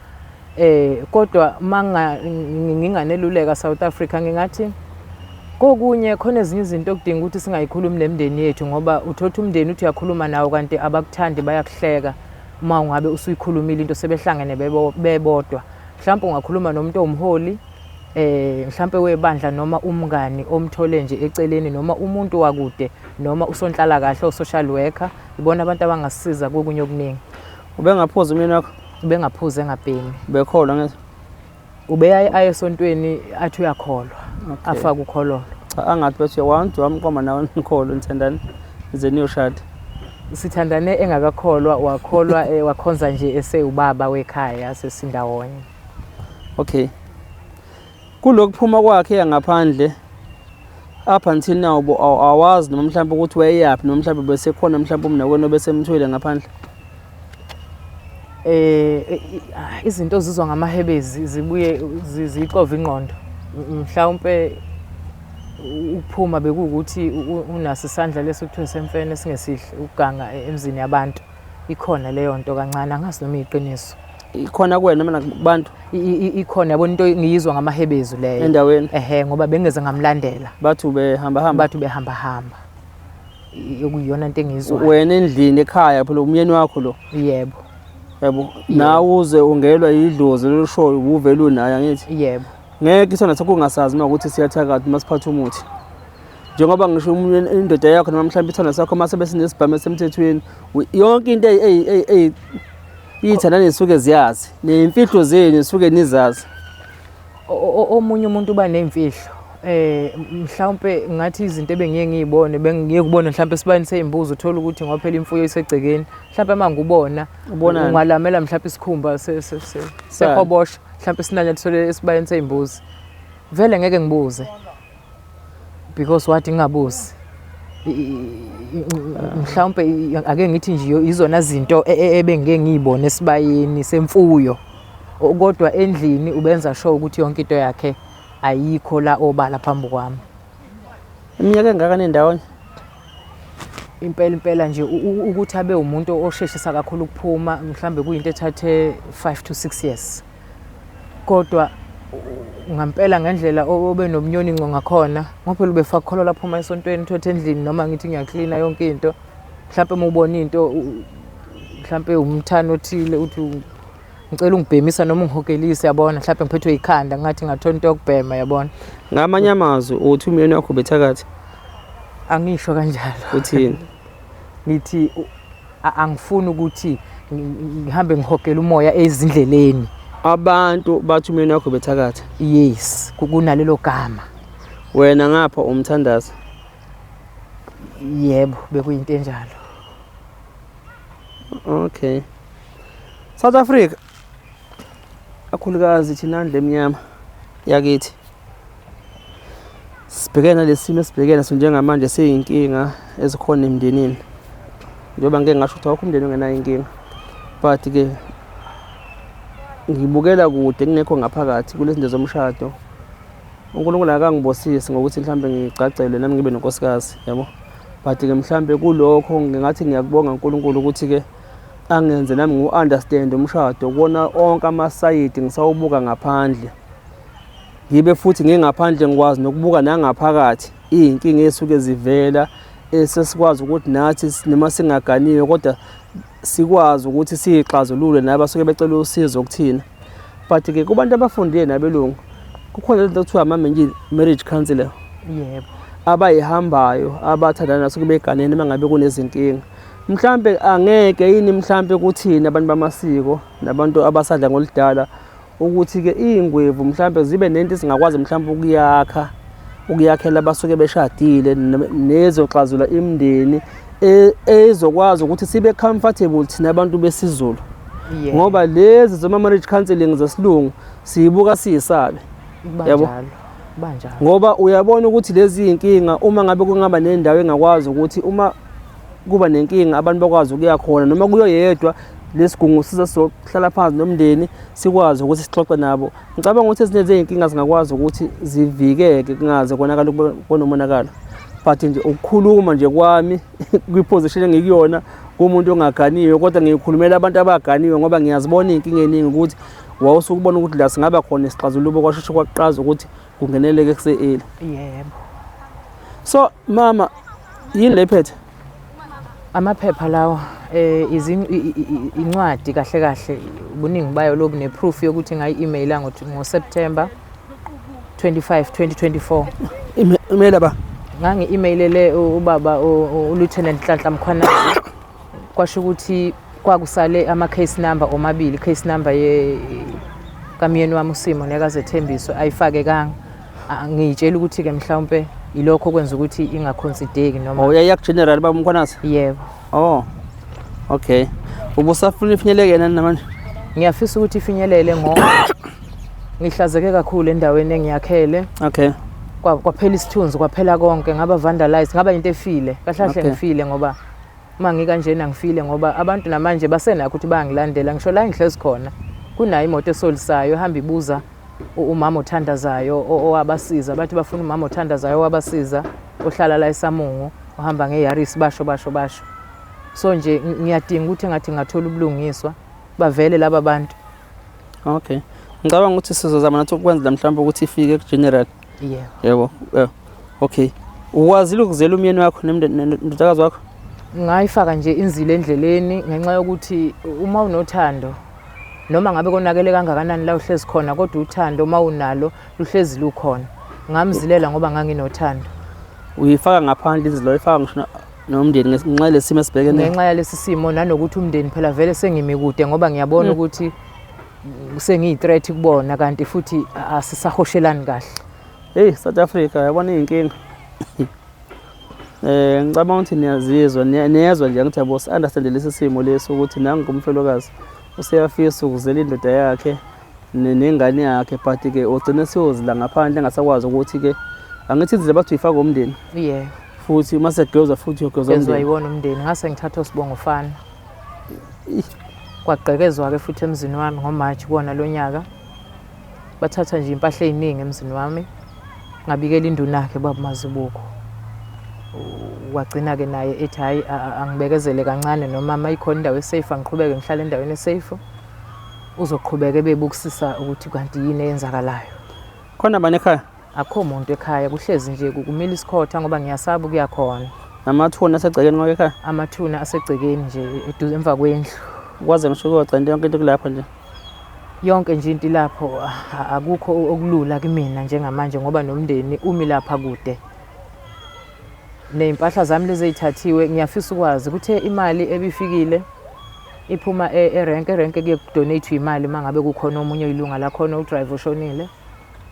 Kodwa nginganeluleka South Africa ngingathi kokunye khona ezinye izinto okudinga ukuthi singayikhulumi nemindeni yethu, ngoba uthothi umndeni uthi uyakhuluma nawo kanti abakuthandi bayakuhleka uma ungabe usuyikhulumile into sebehlangene bebodwa. Mhlawumbe ungakhuluma nomuntu owumholi, mhlawumbe webandla noma umngani omthole nje eceleni noma umuntu wakude noma usonhlalakahle o-social worker, ibona abantu abangasisiza kokunye okuningi. Ubengaphuzi umyeni wakho? Ubengaphuzi, engabhemi. Ubekholwa ngezo? Ubeyaye aye esontweni athi uyakholwa, afake ukhololo. Cha, angathi bethi wantu wamqoma nawe nikholwa nithandane nize niyoshada. Sithandane engakakholwa, wakholwa, wakhonza nje esewubaba wekhaya sesindawonye. Okay. Kulokuphuma kwakhe ngaphandle Up until now bo awazi noma mhlawumbe ukuthi wayeyaphi noma mhlawumbe besekhona mhlawumbe umnakwenu obesemthwele ngaphandle. Izinto ozizwa ngamahebezi zibuye ziyixove ingqondo. Mhlawumpe ukuphuma bekuwukuthi unaso isandla lesi okuthiwa semfene esingesihle ukuganga emzini yabantu. Ikhona leyo nto kancane, angazi noma iyiqiniso. Ikhona kuwena noma nakubantu? Ikhona yabona into ngiyizwa ngamahebezu leyo. Endaweni? Ehhe, ngoba bengeze ngamlandela. Bathi ubehamba hamba? Bathi ubehamba hamba. Okuyiyona into engiyizwayo. Wena endlini ekhaya phela umyeni wakho lo? Yebo. Yabo, nawe uze ungelwa yidlozi lolushoyo ubuvele unayo angithi? Yebo. Ngeke isona sokungasazi uma ukuthi siyathakatha uma siphatha umuthi. Njengoba ngisho indoda yakho noma mhlawumbe isithando sakho uma sebe sinesibhamu esemthethweni, yonke into iy'thandane zisuke ziyazi, ney'mfihlo zenu zisuke nizazi. Omunye umuntu uba ney'mfihlo. Mhlawumpe ngathi izinto ebengiye ngiyibone, bengiye kubona mhlawumpe esibayeni sey'mbuzi, uthola ukuthi ngoba phela imfuyo isegcekeni. Mhlawumpe uma ngikubona, Ubonani? ungalamela mhlawumpe isikhumba sehobosha, mhlawumpe sinanyathiselwe esibayeni sey'mbuzi. Vele ngeke ngibuze. Because wathi ngingabuzi. Mhlawumpe ake ngithi nje izona zinto ebengike ngiyibone esibayeni semfuyo. Kodwa endlini ubenza sure ukuthi yonke into yakhe ayikho la obala phambi kwami. Iminyaka engaka nindawonye? Impela impela nje ukuthi abe umuntu osheshisa kakhulu ukuphuma, mhlambe kuyinto ethathe 5 to 6 years. Kodwa ngampela ngendlela obe nomnyoni ngco ngakhona, ngoba phela ubefaka ukholwa lapho uma esontweni, uthothe endlini noma ngithi ngiyaklina yonke into. Mhlampe uma ubona into, mhlampe umthana othile uthi ngicela ungibhemisa noma ungihogelise, yabona, mhlampe ngiphethwe ikhanda ngathi ngathola into yokubhema, yabona. Ngamanye amazwi uthi umyeni wakho ubethakathi? Angisho kanjalo. Uthini? Ngithi angifuni ukuthi ngihambe ngihogele umoya ezindleleni. Abantu bathi umyeni wakho ubethakatha? Yes, kunalelo gama. Wena ngapha umthandaza? Yebo, bekuyinto enjalo. Okay. South Africa. Akhulukazi thina ndle emnyama yakithi. Sibhekene nalesi simo esibhekene naso njengamanje siyinkinga ezikhona emndenini. Njengoba ngike ngasho ukuthi awukho umndeni ongenayo inkinga. But ke ngibukela kude ngingekho ngaphakathi kulezi zinto zomshado. uNkulunkulu akangibusisi ngokuthi mhlambe ngigcagcelwe nami ngibe nonkosikazi, yabo. But ke mhlambe kulokho ngingathi ngiyakubonga uNkulunkulu ukuthi ke angenze nami ngiwu-understand umshado kuwona onke amasayidi ngisawubuka ngaphandle. Ngibe futhi ngingaphandle ngikwazi nokubuka nangaphakathi iy'nkinga ey'suke zivela esesikwazi ukuthi nathi noma singaganiwe kodwa sikwazi ukuthi siyixazulule nabasuke becela usizo kuthina. But ke kubantu abafundile nabelungu kukhona lento okuthiwa ama-marriage counselor. Yebo. Abayihambayo abathandana nasuke beganene uma ngabe kunezinkinga. Mhlambe angeke yini mhlambe kuthina abantu bamasiko nabantu abasadla ngoludala ukuthi ke iy'ngwevu mhlambe zibe nento esingakwazi mhlambe ukuyakha ukuyakhela abasuke beshadile nezoxazula imindeni ezokwazi ukuthi sibe comfortable thina abantu besiZulu. Ngoba lezi zoma marriage counseling zesilungu siyibuka siyisabe. Yabo. Banjalo. Ngoba uyabona ukuthi lezi inkinga uma ngabe kungaba nendawo engakwazi ukuthi uma kuba nenkinga abantu bakwazi ukuya khona noma kuyoyedwa lesigungu size sizohlala phansi nomndeni sikwazi ukuthi sixoxe nabo. Ngicabanga ukuthi ezinye zezinkinga zingakwazi ukuthi zivikeke kungaze konakala konomonakalo. But nje ukukhuluma nje kwami kwiposition engikuyona kumuntu ongaganiwe kodwa ngikhulumela abantu abaganiwe ngoba ngiyazibona izinkinga eziningi ukuthi wawusukubona ukuthi la singaba khona isixazululo kwasheshe kwaqaza ukuthi kungeneleke kuse-early. Yebo. So mama yini le phethe? Amaphepha lawa incwadi kahle kahle ubuningi bayo lobu ne-proof yokuthi ngayi-emaila ngo-September 25 2024. Email ba? Ngangi-emailele ubaba uLieutenant Nhlanhla Mkhwanazi kwasho ukuthi kwakusale ama-case number omabili, case number ye kamyeni wami uSimo nekaZethembiso ayifakekanga. Ngiyitshela ukuthi-ke mhlawumpe ilokho okwenza ukuthi ingaconsideki noma. Oh, yayiya ku-general baba uMkhwanazi? Yebo. Oh, okay. Ubusafuna ifinyeleke nani namanje? Ngiyafisa ukuthi ifinyelele ngoba ngihlazeke kakhulu endaweni engiyakhele. Okay. Kwaphela isithunzi, kwaphela konke, ngaba vandalize, ngaba into efile kahle kahle. Ngifile ngoba uma ngikanjena ngifile ngoba abantu namanje basenakho ukuthi bayangilandela, ngisho la engihlezi khona kunayo imoto esolisayo ehamba ibuza umama othandazayo owabasiza. Bathi bafuna umama othandazayo owabasiza, ohlala la eSamungu, ohamba ngeYaris, basho basho basho. So nje ngiyadinga ukuthi engathi ngingathola ubulungiswa, bavele laba bantu. Okay, ngicabanga ukuthi sizozama nathi ukwenzela mhlawumbe ukuthi ifike ku-general. Yebo. Yebo. Okay, ukwazile ukuzela umyeni wakho nendodakazi wakho? Ngayifaka nje inzilo endleleni ngenxa yokuthi uma unothando, noma ngabe konakele kangakanani la uhlezi khona, kodwa uthando uma unalo luhlezi lukhona. Ngamzilela ngoba nganginothando. Uyifaka ngaphandle inzilo, uyifaka ngisho nomndeni ngenxa yalesi simo esibhekene? Ngenxa yalesi simo, nanokuthi umndeni phela vele sengimi kude ngoba ngiyabona ukuthi sengiyi-threat kubona, kanti futhi asisahoshelani kahle. Hey, South Africa, yabona iy'nkinga. Ngicabanga ukuthi niyazizwa, niyezwa nje, ngithi yabo, si-understand lesi simo lesi ukuthi nangu umfelokazi useyafisa ukuzela indoda yakhe nengane yakhe, but-ke ugcine seyozila ngaphandle, engasakwazi ukuthi-ke angithi inzila bathi uyifaka umndeni. Futhi uma segezwa futhi uyogezwa Gezwa umndeni. Yiwona umndeni. Ngase ngithatha usibongo fana. Kwagqekezwa-ke futhi emzini wami ngoMarch kuwona lo nyaka, bathatha nje impahla ey'ningi emzini wami. Ngabikela induna-ke, baba Mazibuko, wagcina-ke naye ethi hhayi, angibekezele kancane, noma uma ikhona indawo esafe angiqhubeke ngihlale endaweni esafe, uzoqhubeka ebebukusisa ukuthi kanti yini eyenzakalayo. Khona bani ekhaya? Akukho muntu ekhaya, kuhlezi nje kumila isikhotha ngoba ngiyasaba ukuya khona. Amathuna asegcekeni kwakho ekhaya? Amathuna asegcekeni nje, eduze emva kwendlu. Ukwaze ngisho ukuyogcina yonke into kulapho nje? Yonke nje into ilapho. Akukho okulula kimina njengamanje ngoba nomndeni umi lapha kude. Ney'mpahla zami lezi ey'thathiwe, ngiyafisa ukwazi kuthe imali ebifikile iphuma erenke, erenke kuye kudonate imali uma ngabe kukhona omunye oyilunga lakhona, udriver oshonile.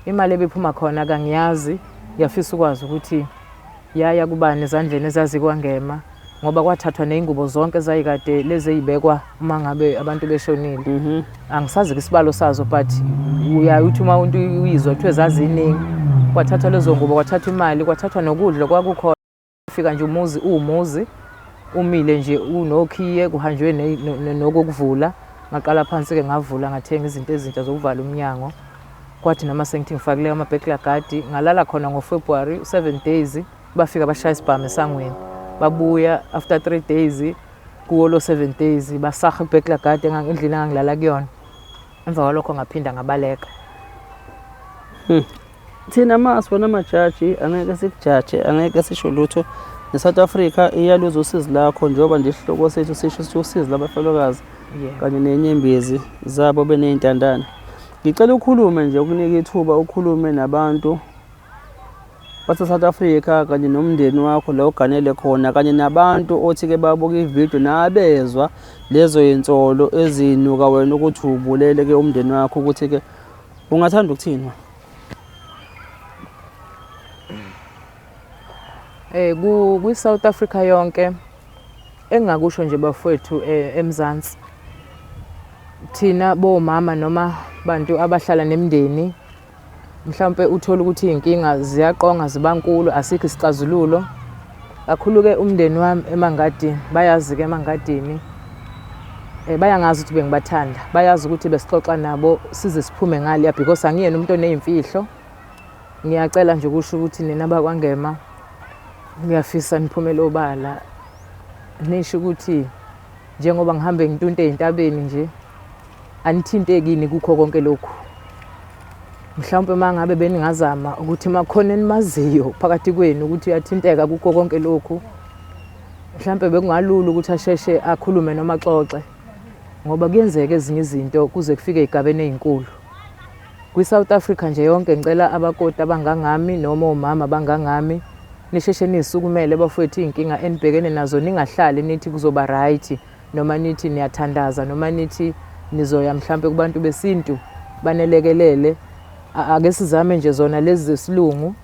Imali ebiphuma khona kangiyazi, ngiyafisa ukwazi ukuthi yaya kubani ezandleni ezazikwangema, ngoba kwathathwa ney'ngubo zonke ezayikade lezi ey'bekwa uma ngabe abantu beshonile. Angisazi-ke isibalo sazo, but uyaye uthi uma umuntu uyizwa kuthiwe zaziningi. Kwathathwa lezo ngubo, kwathathwa imali, kwathathwa nokudla kwakukhona. Fika nje umuzi uwumuzi umile nje, unokhiye, kuhanjwe nokokuvula. Ngaqala phansi-ke ngavula, ngathenga izinto ezintsha zokuvala umnyango. Kwathi noma sengithi ngifakile ama-burglar guard, ngalala khona ngoFebruary 7 days, bafika bashaya isibhamu esangweni. Babuya after 3 days, kuwo lo 7 days basaha i-burglar guard endlini engangilala kuyona. Emva kwalokho ngaphinda ngabaleka. Thina ma sibona amajaji, angeke sikujaje, angeke sisho lutho. Ne-South Africa iyaluza usizi lakho, njengoba nje isihloko sethu sisho sithi usizi labafelokazi kanye nenyembezi zabo beney'ntandane. Ngicela ukhulume nje, ukunika ithuba ukhulume nabantu base-South Africa kanye nomndeni wakho la oganele khona, kanye nabantu othi-ke babuka ividiyo nabezwa lezo yinsolo ezinuka wena ukuthi ubulele-ke umndeni wakho, ukuthi-ke ungathanda ukuthini ma? Ku South Africa yonke, engingakusho nje bafowethu, eMzansi, thina bomama noma bantu abahlala nemindeni, mhlawumbe uthola ukuthi iy'nkinga ziyaqonga zibankulu, asikho isixazululo. Kakhulu-ke umndeni wami eMangadini, bayazi-ke eMangadini, bayangazi ukuthi bengibathanda, bayazi ukuthi besixoxa nabo size siphume ngaliya, because angiyena umuntu oney'mfihlo. Ngiyacela nje ukusho ukuthi nina bakwaNgema, ngiyafisa niphumele obala, nisho ukuthi njengoba ngihambe ngintunte ey'ntabeni nje, anithintekini kukho konke lokhu. Mhlawumpe uma ngabe beningazama ukuthi makhona enimaziyo phakathi kwenu ukuthi uyathinteka kukho konke lokhu, mhlawumpe bekungalula ukuthi asheshe akhulume noma axoxe, ngoba kuyenzeka ezinye izinto kuze kufike ey'gabeni ey'nkulu. Kwi-South Africa nje yonke, ngicela abakoti abangangami noma omama abangangami, nisheshe niy'sukumele bafowethu iy'nkinga enibhekene nazo. Ningahlali nithi kuzoba right, noma nithi niyathandaza, noma nithi nizoya mhlampe kubantu besintu banelekelele. Ake sizame nje zona lezi zesilungu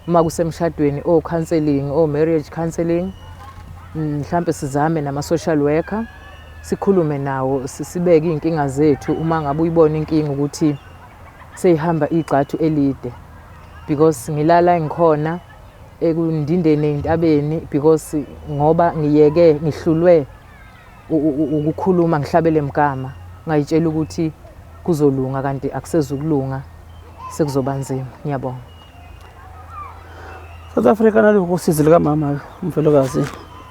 uma kusemshadweni, o-counselling, o-marriage counselling, mhlampe sizame nama-social worker, sikhulume nawo, sibeke iy'nkinga zethu. Uma ngabe uyibona inkinga ukuthi seyihamba igxathu elide. Because ngilala ngikhona ekundindeni ey'ntabeni because ngoba ngiyeke ngihlulwe ukukhuluma ngihlabele mgama ngayitshela ukuthi kuzolunga kanti akusezukulunga sekuzoba nzima. Ngiyabonga. South Africa nalokhu usizi lukamama umfelokazi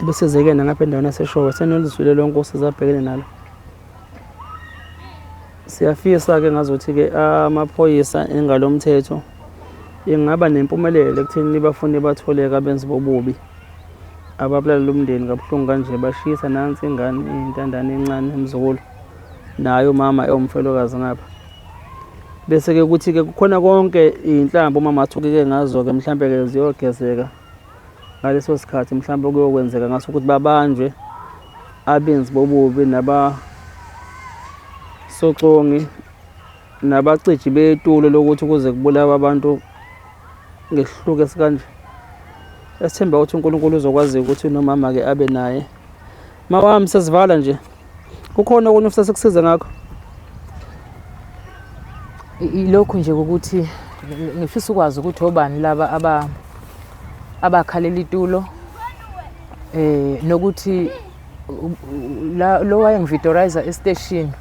besizekene ngapha endaweni yaseShowe senolizwile lonke usizi abhekene nalo. Siyafisa-ke ngazuthi-ke amaphoyisa ingalo yomthetho ingaba nempumelelo ekutheni bafune batholeke abenzi bobubi ababulala umndeni kabuhlungu kanje bashisa nansi ingane intandane encane umzukulu naye umama ewumfelokazi ngapha. Bese-ke kuthi-ke kukhona konke iy'nhlamvu umama athukeke ngazo-ke mhlampe-ke ziyogezeka ngaleso sikhathi mhlampe kuyokwenzeka ngaso ukuthi babanjwe abenzi bobubi nabasocongi nabaciji betulo lokuthi kuze kubulawa abantu ngesihluku esikanje. Esithemba ukuthi uNkulunkulu uzokwazi ukuthi nomama-ke abe naye. Mawami sesivala nje. Kukhona okunye ofisa sikusize ngakho? Ilokhu nje ukuthi ngifisa ukwazi ukuthi obani laba aba abakhalela itulo eh nokuthi lo wayengividorizer esiteshini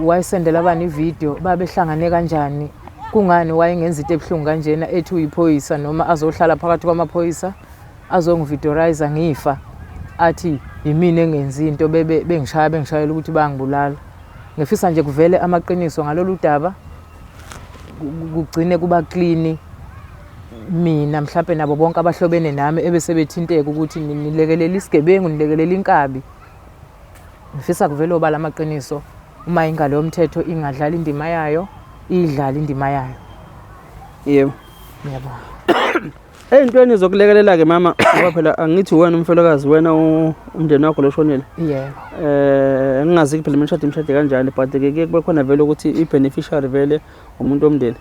wayesendela abani ivideo babehlangane kanjani kungani wayengenza into ebuhlungu kanjena ethi uyiphoyisa noma azohlala phakathi kwamaphoyisa azongividorizer ngifa athi yimina engenzi into bebe bengishaya bengishayela ukuthi bayangibulala. Ngifisa nje kuvele amaqiniso ngalolu daba kugcine kuba clean mina mhlampe nabo bonke abahlobene nami ebese bethinteka ukuthi nilekelela isigebengu nilekelela inkabi. Ngifisa kuvele obala amaqiniso uma ingalo yomthetho ingadlala indima yayo idlala indima yayo. Yebo. Ngiyabonga. Ey'ntweni zokulekelela-ke mama ngoba phela angithi wena umfelokazi wena umndeni wakho loshonile. Yebo. Eh ngingazi phela imishado imishado kanjani but ke kuye kube khona vele ukuthi i-beneficiary vele umuntu womndeni.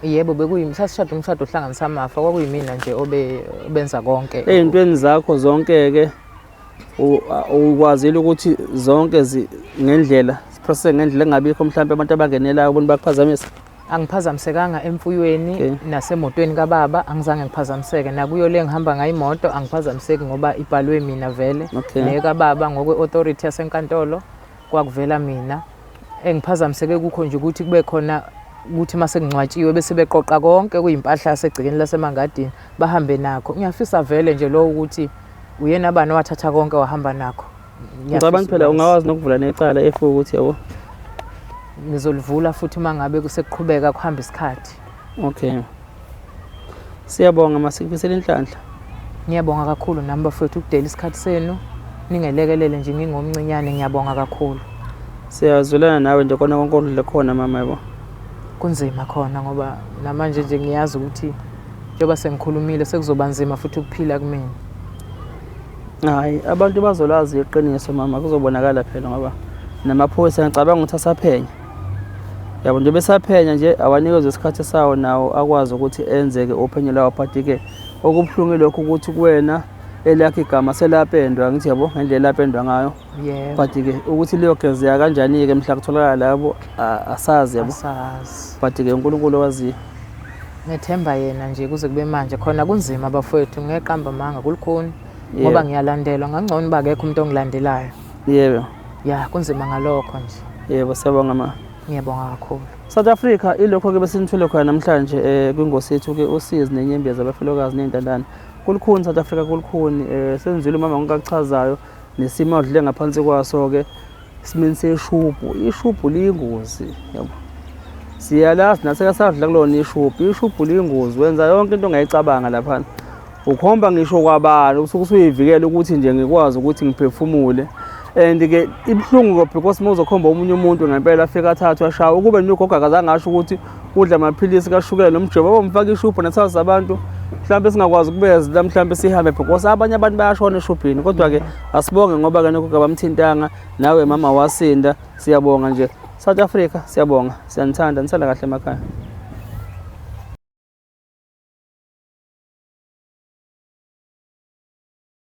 Yebo bekuyimi sasishada umshado ohlanganisa amafa kwakuyimina nje obe obenza konke. Ey'ntweni zakho zonke-ke ukwazile ukuthi zonke ngendlela process ngendlela engabikho mhlawumbe abantu abangenelayo ubona bakuphazamisa. Angiphazamisekanga emfuyweni okay. Nasemotweni kababa angizange ngiphazamiseke nakuyo le ngihamba ngayo imoto angiphazamiseki ngoba ibhalwe mina vele okay. Nekababa ngokwe-authority yasenkantolo kwakuvela mina engiphazamiseke kukho nje ukuthi kube khona ukuthi uma sekungcwatshiwe bese beqoqa konke kuyimpahla yasegcekeni lasemangadini bahambe nakho. Ngiyafisa vele nje lowo ukuthi uyena bani owathatha konke wahamba nakho. Ngicabanga phela ungawazi nokuvula necala if ukuthi yabo. Ngizolivula futhi uma ngabe kusekuqhubeka kuhamba isikhathi. Okay. Siyabonga masikufisela inhlanhla. Ngiyabonga kakhulu nami bafowethu ukudela isikhathi senu ningelekelele nje ngingomncinyane ngiyabonga kakhulu. Siyazwelana nawe nje kona konke oludle khona mama yabo. Kunzima khona ngoba namanje nje ngiyazi ukuthi njengoba sengikhulumile sekuzoba nzima futhi ukuphila kumina. Hayi abantu bazolazi iqiniso mama kuzobonakala phela ngoba namaphoyisa ngicabanga ukuthi asaphenya. Yabo nje besaphenya nje awanikezwe isikhathi sawo nawo akwazi ukuthi enzeke uphenyo lawo but ke okubuhlungu lokho ukuthi kuwena elakho igama selapendwa ngithi yabo ngendlela elapendwa ngayo. Yebo. But ke ukuthi liyogezeka kanjani ke mhla kutholakala labo asazi yabo. Asazi. But ke uNkulunkulu owaziyo. Ngethemba yena nje kuze kube manje khona kunzima bafowethu ngeqamba amanga kulukhuni ngoba ngiyalandelwa ngangcono uba akekho umuntu ongilandelayo. Yebo. Ya kunzima ngalokho nje. Yebo siyabonga ma. Ngiyabonga kakhulu. South Africa ilokho ke besinithwele khona namhlanje eh kwingosi yethu ke usizi nenyembezi abafelokazi nezintandane. Kulukhuni South Africa kulukhuni eh senzile umama konke akuchazayo nesimo adlule ngaphansi kwaso ke isimeni seshubhu ishubhu liyingozi yabo. Siyalazi nathi kasadla kulona ishubhu ishubhu liyingozi wenza yonke into ongayicabanga lapha. Ukhomba ngisho kwabani usuke usuyivikela ukuthi nje ngikwazi ukuthi ngiphefumule and ke ibuhlungu because uma uzokhomba omunye umuntu ngempela afike athathwe ashawe ukube nje ugogo akazange asho ukuthi udla amaphilisi kashukela nomjovo abomfaka ishubhu nathathi zabantu mhlawumbe singakwazi ukubeza mhlawumbe sihambe because abanye abantu bayashona eshubhini kodwa-ke asibonge ngoba-ke nogogo abamthintanga nawe mama wasinda siyabonga nje South Africa siyabonga siyanithanda nisala kahle emakhaya.